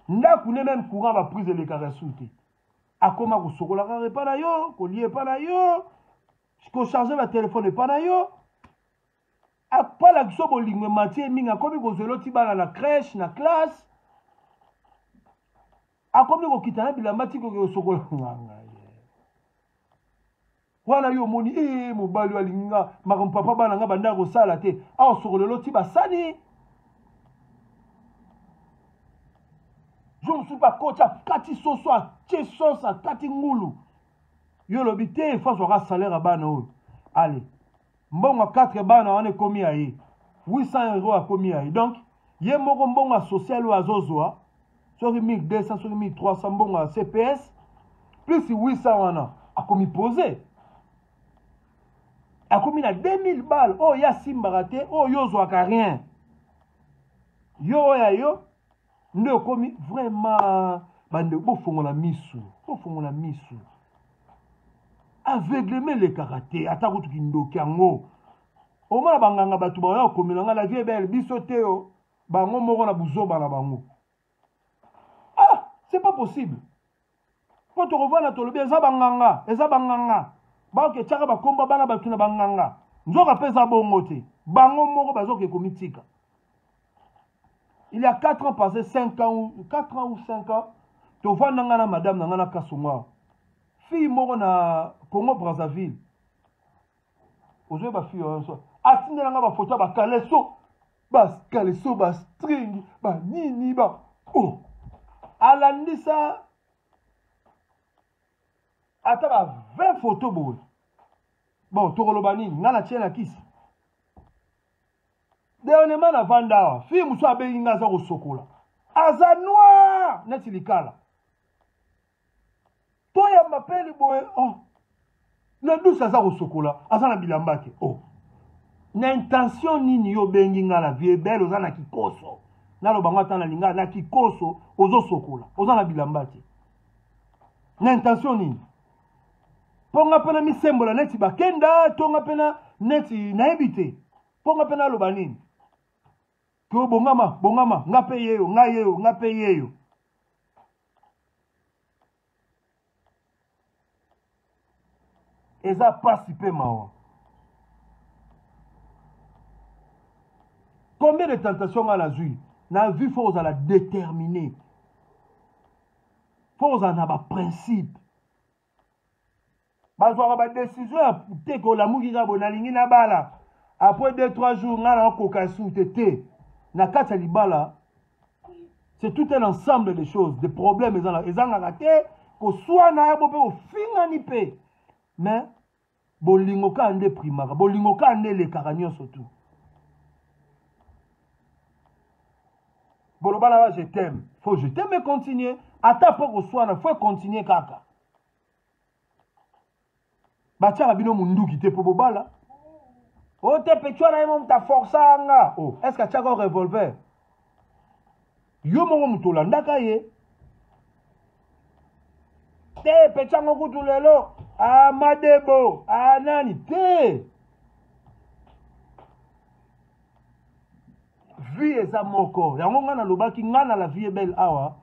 ndako ne meme courant baprise elekaka su te akoma kosokola kaka epa na yo kolia epa na yo kocharge batelefone epa na yo apalaki so bolingo emati ye mingi akomi kozwela oti bana na crèche na classe akomi kokita na bilamba ti koke kosokola nganga wana yo omoni ee eh, mobali oyo alingi nga makambo papa bana nga banda kosala te awa sokolelo ti basani jour mosusu mpe akoti akati soso atie sauce akati ngulu yo olobi te efo azwaka salaire ya bana oyo ale mbongo ya 4 bana wana ekomi ya ye 800 euro akomi ya ye donc ye moko mbongo ya social oyo azozwa soki 1200 soki 1300 mbongo ya cps plus 800 wana akomi pose akomi na 2000 bale oyo ye asimbaka te oyo yo ozwaka rien yo oyo ya yo nde okomi vraiment bandeko bofongola misu bofongola misu aveuglema elekaka te ata kutu kindoki yango omona banganga bato baoya kokomela nga la vie belle biso te o bango moko na buzoba na bango ah c'est pas possible mpo tokovanda tolobi eza banganga eza banganga baoke tiaka bakomba bana bato na banganga nzoka mpe eza bongo te bango moko bazoke komitika il y a 4 ans passé 5 ans ou 4 ans ou 5 ans tovanda ngai na madame na ngai na kasongo awa fille moko na congo brazzaville ozoyeba fille oyo so atindela ngai bafoto ya bakaleso bakaleso bastring banini ba oh. alandisa ata ba 20 foto boye bon tokoloba nini ngai natie na kisi dernièrement navanda awa fille mosusu abengi ngai aza kosokola aza noir neti likala toyamba mpe liboye oh. na douce aza kosokola aza na bilamba te oh. na intention nini yo obengi ngai na vie belle oza na kikoso naloba ngo ata na lingala na kikoso ozosokola oza na bilamba te na intention nini mpo nga mpe na misembola neti bakenda to nga mpe na neti nayebi te mpo nga mpe naloba nini to bongama bongama nga mpe yeyo nga yeyo nga mpe yeyo eza pasi mpe mawa combien de tentation nga nazwi na vie fo kozala déterminé fo kozala na baprincipe bazwaka badecision ya te ke olamuki kaka boye nalingi nabala après 2 3 jours ngai nakokoka esusu te te na kati ya libala c'est tout un ensemble de choses de problèmes ezangaka te koswana ya bo mpe kofingani mpe mais bolingo kaka nde primaka bolingo kaka nde elekaka nyonso tu boloba na ba je t'aime faut je t'aime et continuer ata mpo koswana faut continuer kaka batiaka bino munduki te mpo bobala O te petit wana ye mo moto aforsa nga. O, oh, est ce que atiaka revolver? Yo moko moto olandaka ye. Te petit yango kutu lelo amadebo anani te. Vie eza moko. Yango nga nalobaki nga na la vie est belle awa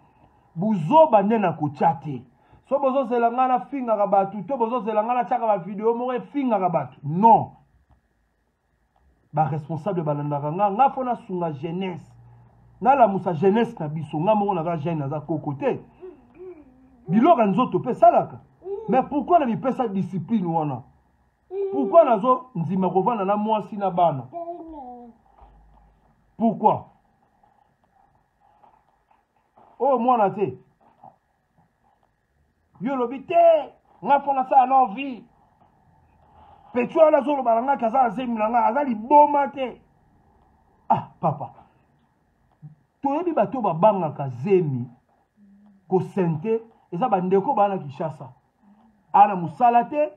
buzoba nde nakotya te. So bozozela nga nafingaka bato to bozozela nga natiaka bavideo moko efingaka bato, non. Baresponsable balandaka nga, nga fo nasunga jeunesse, nalamusa jeunesse na biso. Nga moko naza jeune, naza koko te, biloko ya nzoto mpe esalaka. Mais pourquoi na mipesa discipline wana? Pourquoi nazo ndima kovanda na mwasi na bana? Pourquoi? Oyo mwana te, yo olobi te nga fo nasala na vie. Petit wana azoloba na nga aza na zemi na nga, aza liboma te. Ah papa, toyebi bato babangaka zemi kosente eza bandeko baa na Kinshasa ana mosala te,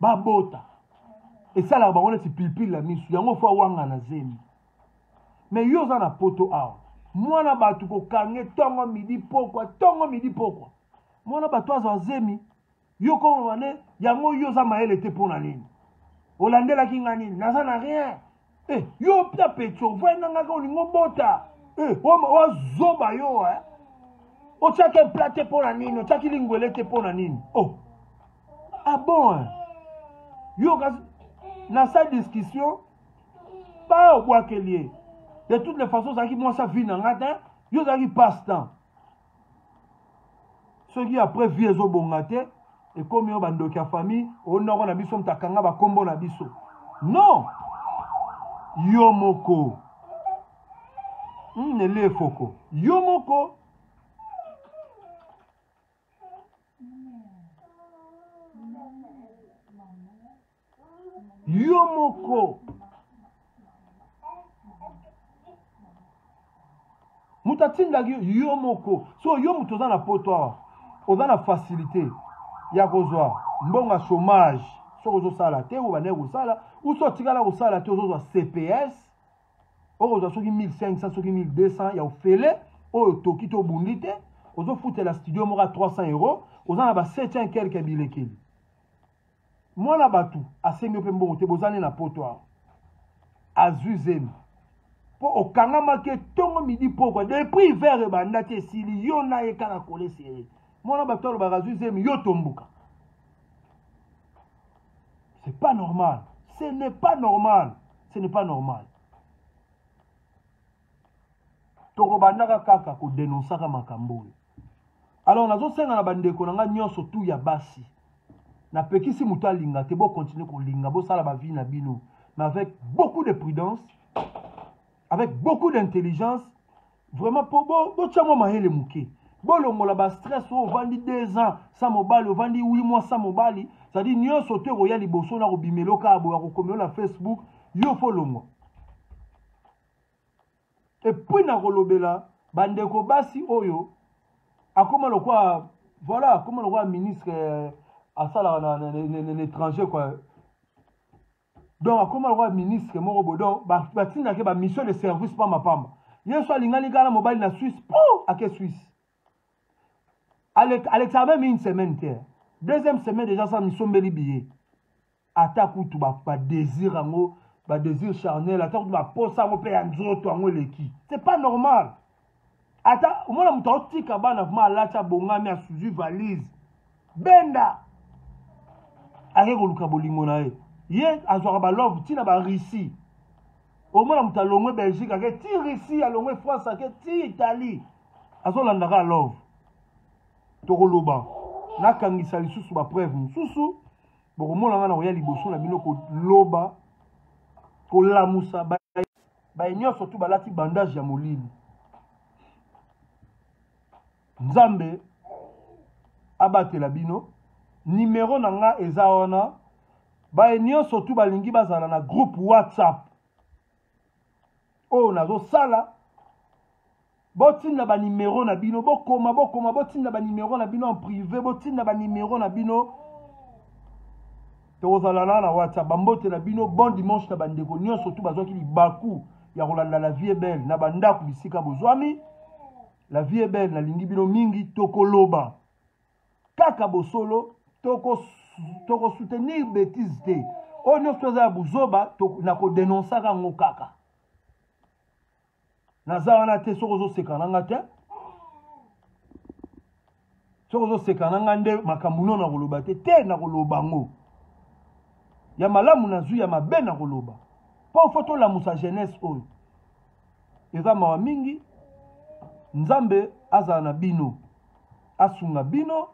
babota esalaka bango neti pilipili na misu, yango fo awanga na zemi. Me yo oza na poto awa, mwana bato kokange ntongo midi pokwa, ntongo midi pokwa, mwana bato azwa zemi, yo koloba nde yango yo oza mayele te. Mpo na nini olandelaki nga nini? Naza na rien. Eh, yo pia petio ovandi na ngaka olingi obota. Eh, oazoba yo eh. Otiaki mpla te mpo na nini? Otiaki lingwele te mpo na nini? Oh. Ah bon eh. Yo kasi na sa discussion ba obwakeli ye. De toutes les façons ozalaki mwasi avi na nga te, yo ozalaki passe temps. Soki après vie ezobonga te, ekomi oyo bandoki ya famille, onoko na biso moto akanga bakombo na biso. Non, yo moko eli efoko yo moko. Yo moko moto atindaki yo moko. So yo moto oza na poto awa, oza na facilité ya kozwa mbongo ya chômage. Soki ozosala te, oyo bandeki kosala, uso otikala kosala te, ozozwa CPS, okozwa soki 1500, soki 1200 ya ofele. Oyo toki to obundi te, ozofutela studio moko ya 300 euro, oza na ba 700 quelque bilekeli. Mwana bato asengi yo mpe mbongo te, boza nde na poto awa, azwi zemi mpo okangamaki etongo midi pokwa depuis hiver ebanda te esili, yo na ye kaka kole sere. Mwana bato alobaka azwi zemi, yo tombuka. C'est pas normal, ce n'est pas normal, ce n'est pas normal. Tokobandaka kaka kodenonsaka makambo oyo. Alors nazosenga na bandeko na ngai nyonso tu ya basi, napekisi moto alinga te, bokontinue kolinga, bosala bavie na bino, mais avec beaucoup de prudence, avec beaucoup d'intelligence vraiment, mpo botya mwa mayele moke, bolongola bastress oyo. Ovandi 2 ans sa mobali, ovandi 8 mois sa mobali, c'est-à-dire nyonso to ekoya liboso na kobimela kaka boye, akokomela na Facebook, yo fo longwa. Et puis nakolobela bandeko basi oyo akoma lokwa, voilà, akoma lokwa ministre asalaka na étranger quoi. Donc akoma lokwa ministre moko boye, donc batindaki bamission de service pambapamba. Ye so alingani kaka na mobali na Suisse, po ake Suisse, alekisaka même une semaine te, deuxième semaine déjà sa misombeli billet. Ata kutu badésir yango, badésir charnel, ata kutu baposa yango mpe ya nzoto yango eleki, c'est pas normal. Ata omona moto aotika bana vraimen, alati, abongami, asuzwi valise, benda ake koluka bolingo na ye. Ye azwaka balove ntina barussie. Omona moto alongwe Belgique ake ti Russie, alongwe France ake ti Italie, azolandaka love. Tokoloba, nakangisa lisusu bapreuve mosusu, bokomona nga na koya liboso na bino koloba, kolamusa baye nyonso tu balati bandage ya molili. Nzambe abatela bino. Nimero na nga eza wana. Baye nyonso tu balingi bazala na groupe WhatsApp oyo nazosala, botinda banimero na bino, bokoma, bokoma, botinda banimero na bino en privé, botinda banimero na bino. Tokozala na na WhatsApp. Bambote na bino, bon dimanche na bandeko nyonso tu bazwaki libaku ya kolanda La Vie est Belle na bandako bisika bozwami. La Vie est Belle, nalingi bino mingi, tokoloba kaka bosolo, toko toko soutenir bêtise te. Oyo nyonso eza ya buzoba, nakodenonsaka yango kaka. Naza wana te soki ozoseka na nga te. Soki ozoseka na nga nde makambo no nakoloba te, te nakoloba yango. Ya malamu nazwi, ya mabe nakoloba. Mpo fo tolamusa jeunesse oyo. Eza mawa mingi. Nzambe azala na bino, asunga bino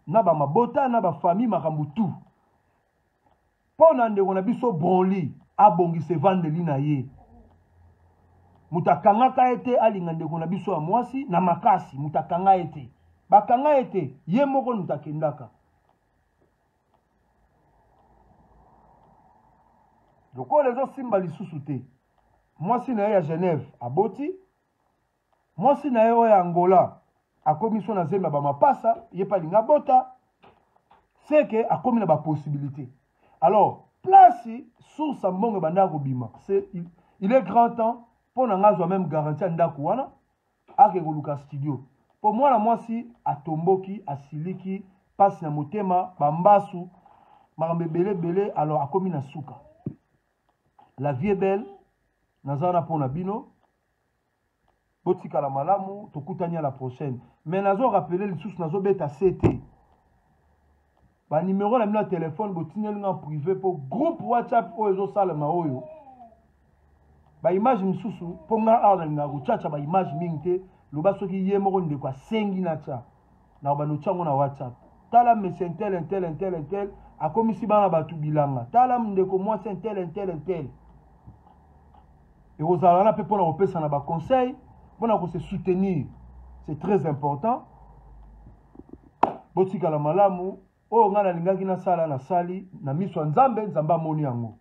na ba mabota na ba famille, makambo tout. Mpo na ndeko na biso Bronly abongisa evandeli na ye. Moto akangaka ye te alinga ndeko na biso ya mwasi na makasi, moto akanga ye te. Bakanga ye te, ye moko moto akendaka. Lokola ezosimba lisusu te, mwasi na ye ya Genève aboti, mwasi na ye oyo ya Angola akomi so na zemi ya bamapasa, ye mpe alingi abota, seke akomi na bapossibilité. Alors place source ya mbongo ebandaka kobima, c'est il, il est grand temps mpo na ngai azwa même garantie ya ndako wana, ake koluka studio. Mpo mwana mwasi atomboki, asiliki, pasi na motema, bambasu, makambo ebele ebele, alors akomi na suka. La vie est belle, naza wana mpo na bino. Botikala malamu, tokutani à la prochaine. Mais nazo rappeler lisusu, nazo beta CT. Ba numéro na bino ya téléphone botindeli nga privé po groupe WhatsApp oyo ezosalema oyo. Ba image misusu po nga awa nalingaka kochacha ba image mingi te, loba soki ye moko ndeko asengi na tya. Na bando tya ngo na WhatsApp. Tala monsieur intel intel intel intel akomisi bana bato bilanga. Tala ndeko mwasi intel intel intel. Ekozala wana mpe mpona kopesa na ba conseil, mpona ko se soutenir. C'est très important. Botikala malamu. Oyo ngai nalingaki nasala, nasali na miso ya Nzambe, Nzambe amoni yango.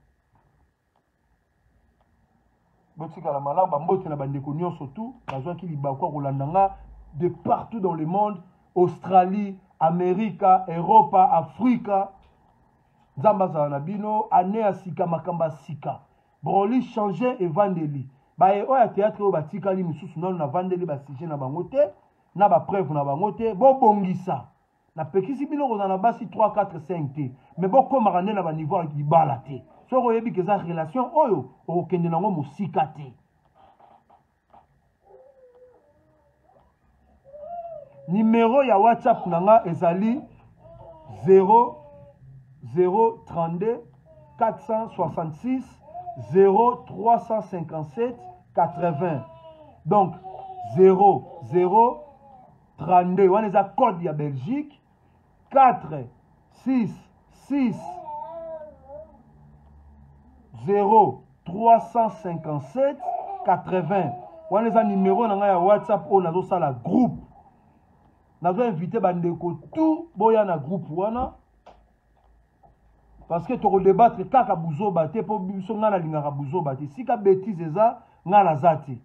Botikala malamu, bambote na bandeko nyonso tu bazwaki libaku ya kolanda nga de partout dans le monde, Australie, Amerika, Europa, Afrika. Nzambe azala na bino, année ya sika, makambo ya sika. Broly changer evandeli. Baye oyo ya théâtre oyo batikali misusu nanu navandeli ba sujet na bango te, na ba preuve na bango te, bobongisa. Napekisi bino kozala na basi 3, 4, 5 te, mais bokomaka nde na ba niveau ya libala te. Soki oyebi ke eza relation oyo okokende nango mosika te. Numero ya WhatsApp na nga ezali 0 0 32 466 0 357 80. Donc 0 0 32 wana eza code ya Belgique, 4 6 6 0 357 80. Wana eza numero na ngai ya WhatsApp oyo nazosala groupe. Nazo inviter bandeko tout boya na groupe wana, parce que toko débattre kaka buzoba te, po biso ngai nalingaka buzoba te. Sika bêtise eza ngai naza te.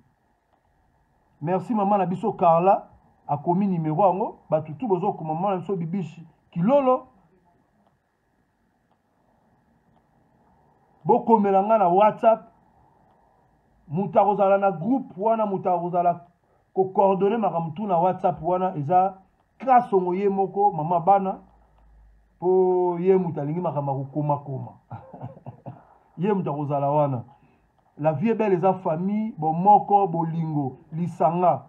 Merci mama na biso Carla akomi numero yango, bato tout bozokoma mama na biso Bibishi Kilolo. Bokomela nga na WhatsApp, moto akozala na groupe wana, moto akozala ko coordonner makambo tout na WhatsApp wana eza Kasongo ye moko mama bana, po ye moto alingi makambo ya kokomakoma. Ye moto akozala wana. La vie est belle eza famille, bomoko, bolingo, lisanga.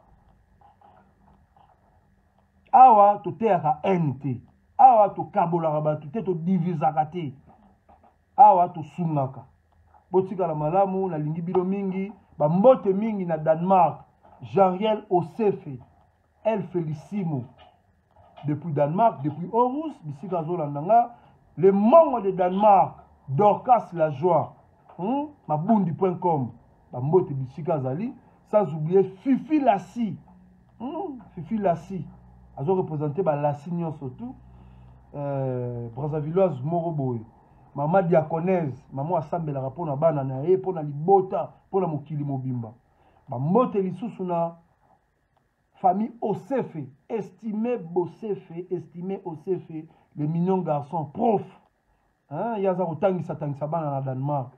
Awa toteyaka haine te, awa tokabolaka bato te, todivisaka te, awa tosungaka. Botikala malamu, nalingi bino mingi. Bambote mingi na Danemark, Jean-Riel Osefe, El Felicimo depuis Danemark, depuis Aarhus, bisika azolanda nga, le mongo de Danemark, Dorcas la joie, mabundi point com, bambote bisika azali, sans oublier Fifi Lassi, Fifi Lassi, azo représenter ba Lassi nyonso tout, Brazzavilloise moko boye, mama diaconese, mama asambelaka mpona bana na ye, mpona libota, mpona mokili mobimba. Bambote lisusu na famille Osefe, estimé Bosefe, estimé Osefe, le mignon garçon prof. Hein, ye aza kotangisa tangisa bana na Danemark.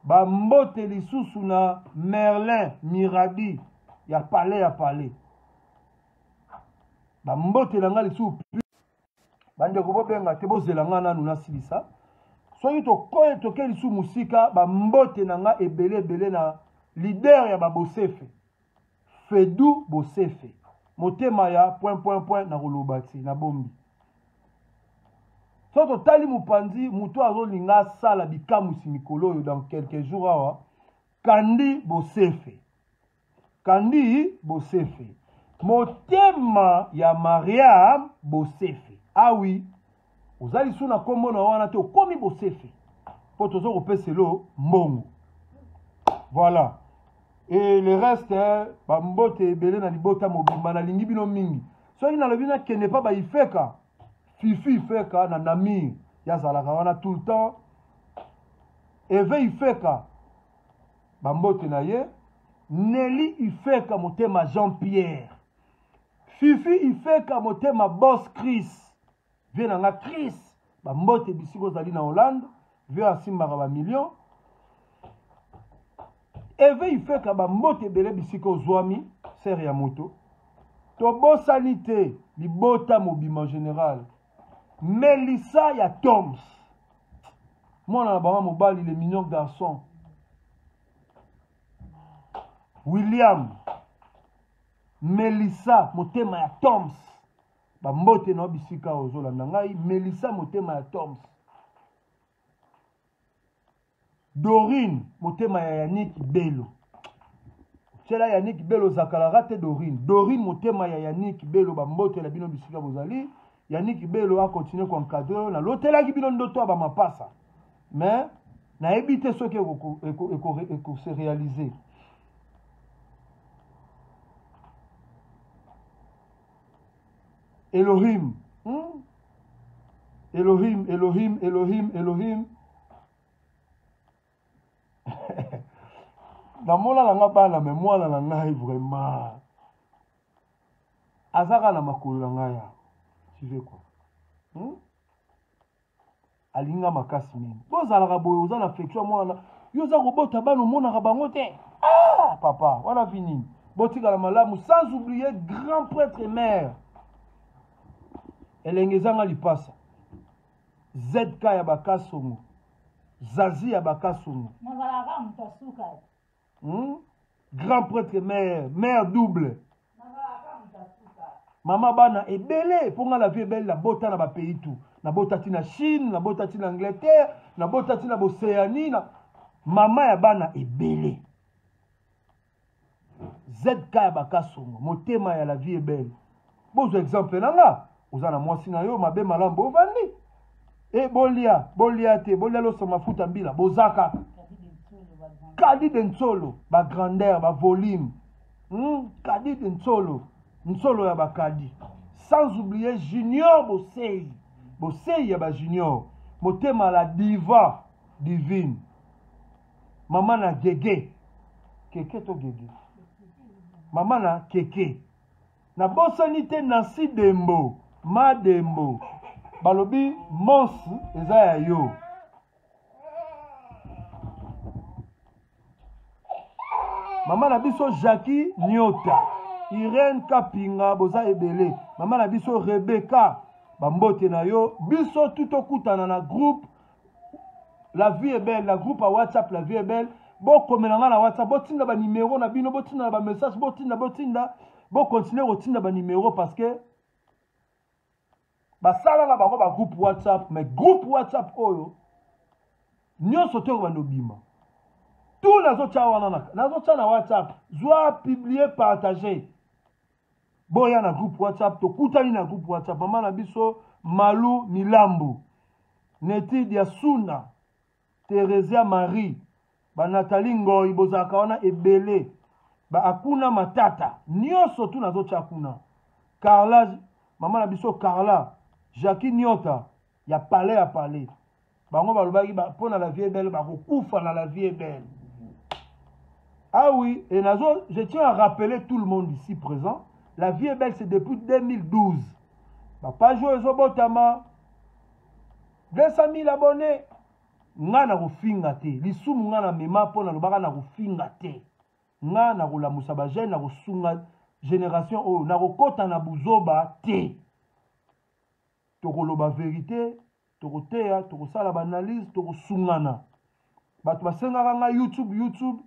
Bambote lisusu na Merlin Miradi ya palais ya palais. Bambote na nga lisusu bandeko bobenga te bozela nga nanu nasilisa soki tokoye toke lisusu mosika bambote na nga ebele ebele na leader ya babosefe Fedou Bosefe motema ya point point point na koloba ti na bombi so totali mopanzi moto azolinga asala bikamwisi mikolo oyo dans quelques jours awa kandi bosefe kandi bosefe motema ya mariam bosefe awi ah oza lisusu na nkombo na wana te okomi bosefe mpo toza kopeselo mbongo voilà et le reste eh, bambote ebele na libota mobimba nalingi bino mingi soki nalobi nakende mpa baifeka fifi ifeka na namir ye azalaka wana tout le temps eve ifeka bambote na ye neli ifeka motema jean pierre fifi ifeka motema boss chris vie na nga chris bambote bisika ozali na hollande vie asimbaka bamillion eve ifeka bambote ebele bisika ozwami sere ya moto tobosani te libota mobima general melissa ya toms mwana na bango mobali le mignon garçon william melissa motema ya toms bambote na yo bisika ozolanda ngai melissa motema ya toms dorine motema ya yannick belo tiela yannick belo zakalaka te dorine dorine motema ya yannick belo bambote na bino bisika bozali yannick belo akontinue koencadre oyo nalotelaki bino ndoto ya bamapasa mais nayebi te soki ekose réaliser Elohim. Hmm? Elohim, Elohim, Elohim, Elohim. namona na nga bana me mwana na ngai vraiment aza kaka na makolo na ngai ya tu veux quoi hmm? alingi nga makasi mingi bozalaka boye oza na affection ya mwana yo oza kobota bana omonaka bango te ah papa wana vi nini botikala malamu sans oublier grand prêtre mère elenge ezanga lipasa zk ya bakasongo zazi ya bakasongo nazalaka moto asuka hmm? grand prêtre mère mère double mama bana ebele mpo nga la vie ebele nabota na bapays tout nabota ti na chine nabota ti na angleterre nabota ti na boseani na mama ya bana ebele zk ya bakasongo motema ya la vie ebele bozwa exemple na nga oza na mwasi na yo mabe malamu bovandi e bolia bolia te bolia loso mafuta mbila boza kaka kadi de nsolo bagrandeur bavolume hmm? kadi de nsolo nsolo ya bakadi sans oublier junior bosei bosei ya bajunior motema la diva divine mama na gege keke to gege mama na keke Nabosani te Nancy Dembo, ma Dembo. Balobi mons eza ya yo. Mama na biso Jackie Nyota, Irène Kapinga boza ebele. Mama na biso Rebecca bambote na yo. Biso tout tokutana na groupe La vie est belle, na groupe ya WhatsApp La vie est belle. Bokomela nga na WhatsApp, botinda ba numéro na bino, botinda na ba message, botinda botinda, bo continuer kotinda ba numéro parce que basala na bango ba groupe WhatsApp, mais groupe WhatsApp oyo nyonso te okobanda obima tout nazotya wana nazotya na WhatsApp, zwa publier partager boya na groupe whatsapp tokutani na groupe whatsapp mama na biso malu milambu neti diasuna theresia marie banatali ngoi bozalaka wana ebele baakuna matata nyonso tu nazotya kuna carla mama na biso carla jacqui nyota ya palais ya palais bango balobaki mpo na la vie belle bakokufa na la vie belle ah oui et nazo je tiens à rappeler tout le monde ici présent la vie est belle c'est depuis 2012 bapage oyo ezobotama 200 000 abonnés. Nga na kofinga te. Lisumu nga na mema mpo nalobaka na kofinga te. Nga na kolamusa ba jeune, na kosunga génération oyo, na kokota na buzoba te. Tokoloba verite, tokoteya, tokosala ba analyse, tokosungana. Bato basengaka nga YouTube, YouTube,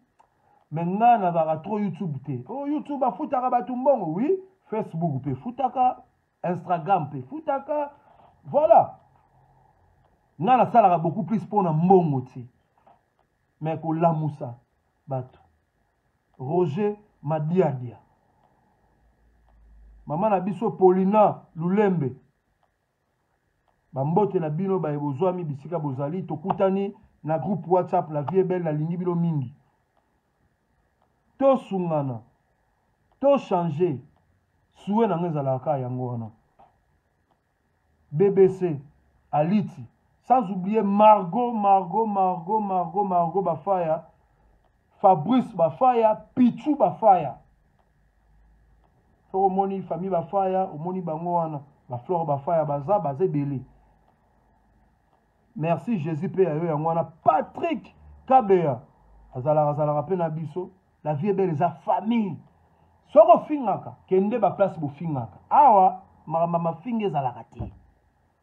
mais nga nazalaka trop YouTube te. Oh, YouTube afutaka bato mbongo, oui, Facebook pe futaka, Instagram pe futaka, voilà. Nga nasalaka beaucoup plus mpo na mbongo te, mais kolamusa bato. Roger Madiadia, mama na biso Paulina Lulembe, bambote na bino baye bozwami bisika bozali. Tokutani na groupe WhatsApp La Vie est Belle. Nalingi bino mingi, tosungana, tochange. Suwe na nga ezalaka kaka yango wana. BBC Aliti, sans oublier Margot, Margot, Margot, Margot, Margot Bafaya, Fabrice Bafaya, Pichu Bafaya. Soki omoni famille Bafaya, omoni bango wana, ba Flore Bafaya baza, baza ebele. Merci Jésus pe ya yo yango wana. Patrick Kabeya azalaka, azalaka pe na biso. La vie est belle eza famille. Soki ofingaka, kende ba place bofingaka. Awa makambo ya mafinga ezalaka te.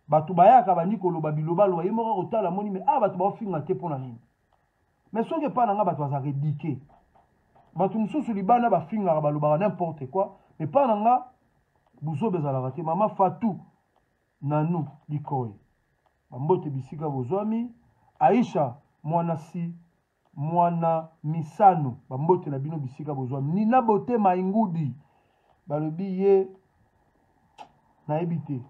Bato bayaka bandi koloba bilobaloba, ye moko akotala moni, mais awa bato baofinga te mpo na nini? Mais soki epai na nga bato bazalaka éduqué. Bato mosusu libanda bafingaka, balobaka n'importe quoi, mais epai na nga buzoba ezalaka te. Mama Fatou Nanou Likoy, bambote bisika bozwami. Aisha mwana si mwana misano, bambote na bino bisika bozwami. Nina Bote Maingudi, balobi ye nayebi te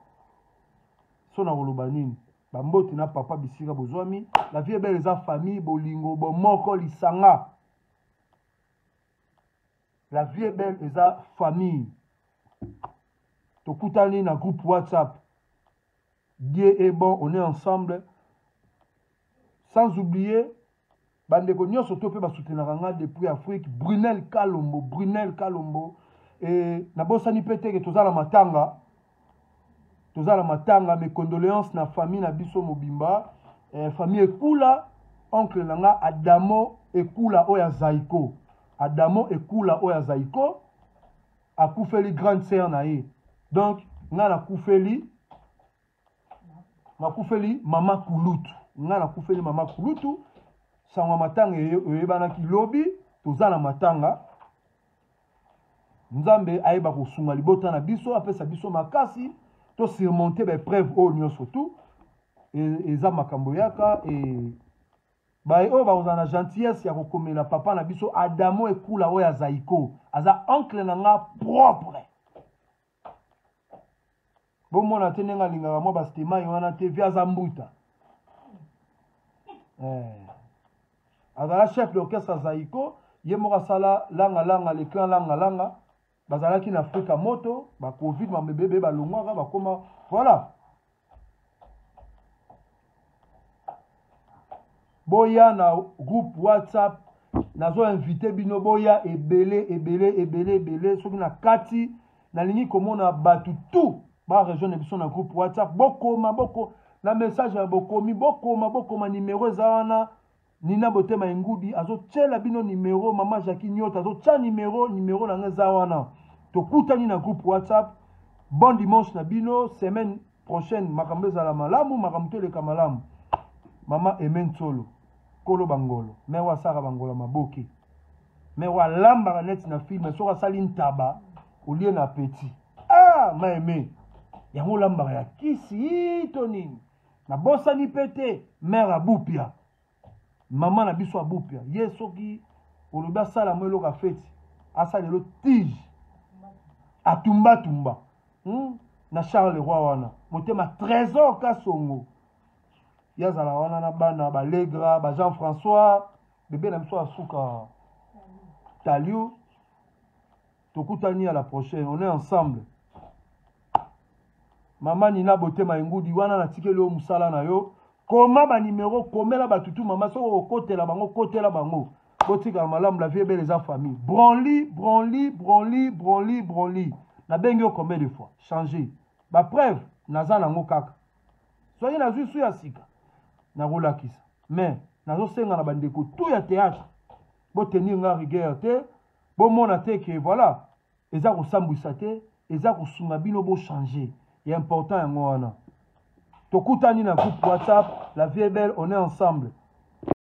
so na koloba nini. Bambote na papa bisika bozwami. La vie est belle eza famille, bolingo, bomoko, lisanga. La vie est belle eza famille. Tokutani na groupe WhatsApp. Dieu est bon, on est ensemble. Sans oublier bandeko nyonso to pe basoutenaka nga depuis Afrique, Brunel Kalombo, Brunel Kalombo. Et nabosani pe te ke toza na matanga. Toza na matanga, mes condoléances na famille na biso mobimba. Famille Ekula, oncle na nga Adamo Ekula oyo ya Zaiko. Adamo Ekula oyo ya Zaiko akufeli grande sœur na ye. Donc nga nakufeli, nakufeli mama Kulutu. Nga nakufeli mama Kulutu. Sango ya matanga eyebanaki lobi, toza na matanga. Nzambe ayeba kosunga libota na biso, apesa biso makasi to surmonter ba épreuve oyo nyonso tout. Eza makambo yaka e baye oyo bakozala na gentillesse ya kokomela papa na biso Adamo Ekula oyo ya Zaiko, aza oncle na nga propre. Bomona te ndenge alingaka mwa bastemai wana te, vi aza mbuta. Azala chef d'orchestre Zaiko, ye moko asala langa langa, le clan langa langa. Bazalaki na Afrika moto, ba Covid, ba bébé balongwaka, bakoma, voilà. Boya na groupe WhatsApp, nazo invité bino boya ebele ebele ebele ebele. Soki na kati nalingi komona bato tout ba rejoindre biso na groupe WhatsApp. Bokoma, boko na message ya bokomi, bokoma, bokoma numéro eza wana. Nina Botema Engudi azotiela bino numéro, mama Jackie Nyota azotia numéro, numéro na nga eza wana. Tokutani na groupe WhatsApp. Bon dimanche na bino, semaine prochaine makambo ezala malamu, makambo toleka malamu. Mama Aimé Nsolo, kolo bangolo, mère wa asaka bangola maboke. Mère wa alambaka neti na film, soki asali ntaba olie na appétit. Ah, ma Aimé, yango olambaka ya kisi to nini? Nabosani pe te mère Abupia, mama na biso Abupia, ye soki olobi asala mo eloko feti, asala elo tige atumba tumba. Na Charles Roy wana motema Trésor Kasongo, ye azala wana na bana ba Legra, ba Jean-François, bébé na biso asuka Talio. Tokutani à la prochaine, on est ensemble. Mama Nina Botema Engudi wana natikeli yo musala na yo. Koma ba numéro, komela ba tutu mama, soko okotela bango, kotela bango. Botika malamu, la vie est belle eza famille. Branli, branli, branli, branli, branli. Na bengi yo combien de fois? Changer. Ba preuve naza nango kaka. Soki nazwi su ya sika, nakolakisa. Mais nazosenga na bandeko tout ya théâtre, botenir nga rigueur te, bomona te ke voilà, eza kosambwisa te, eza kosunga bino bochanger. Ya important yango wana. Tokutani na groupe WhatsApp. La vie est belle, on est ensemble.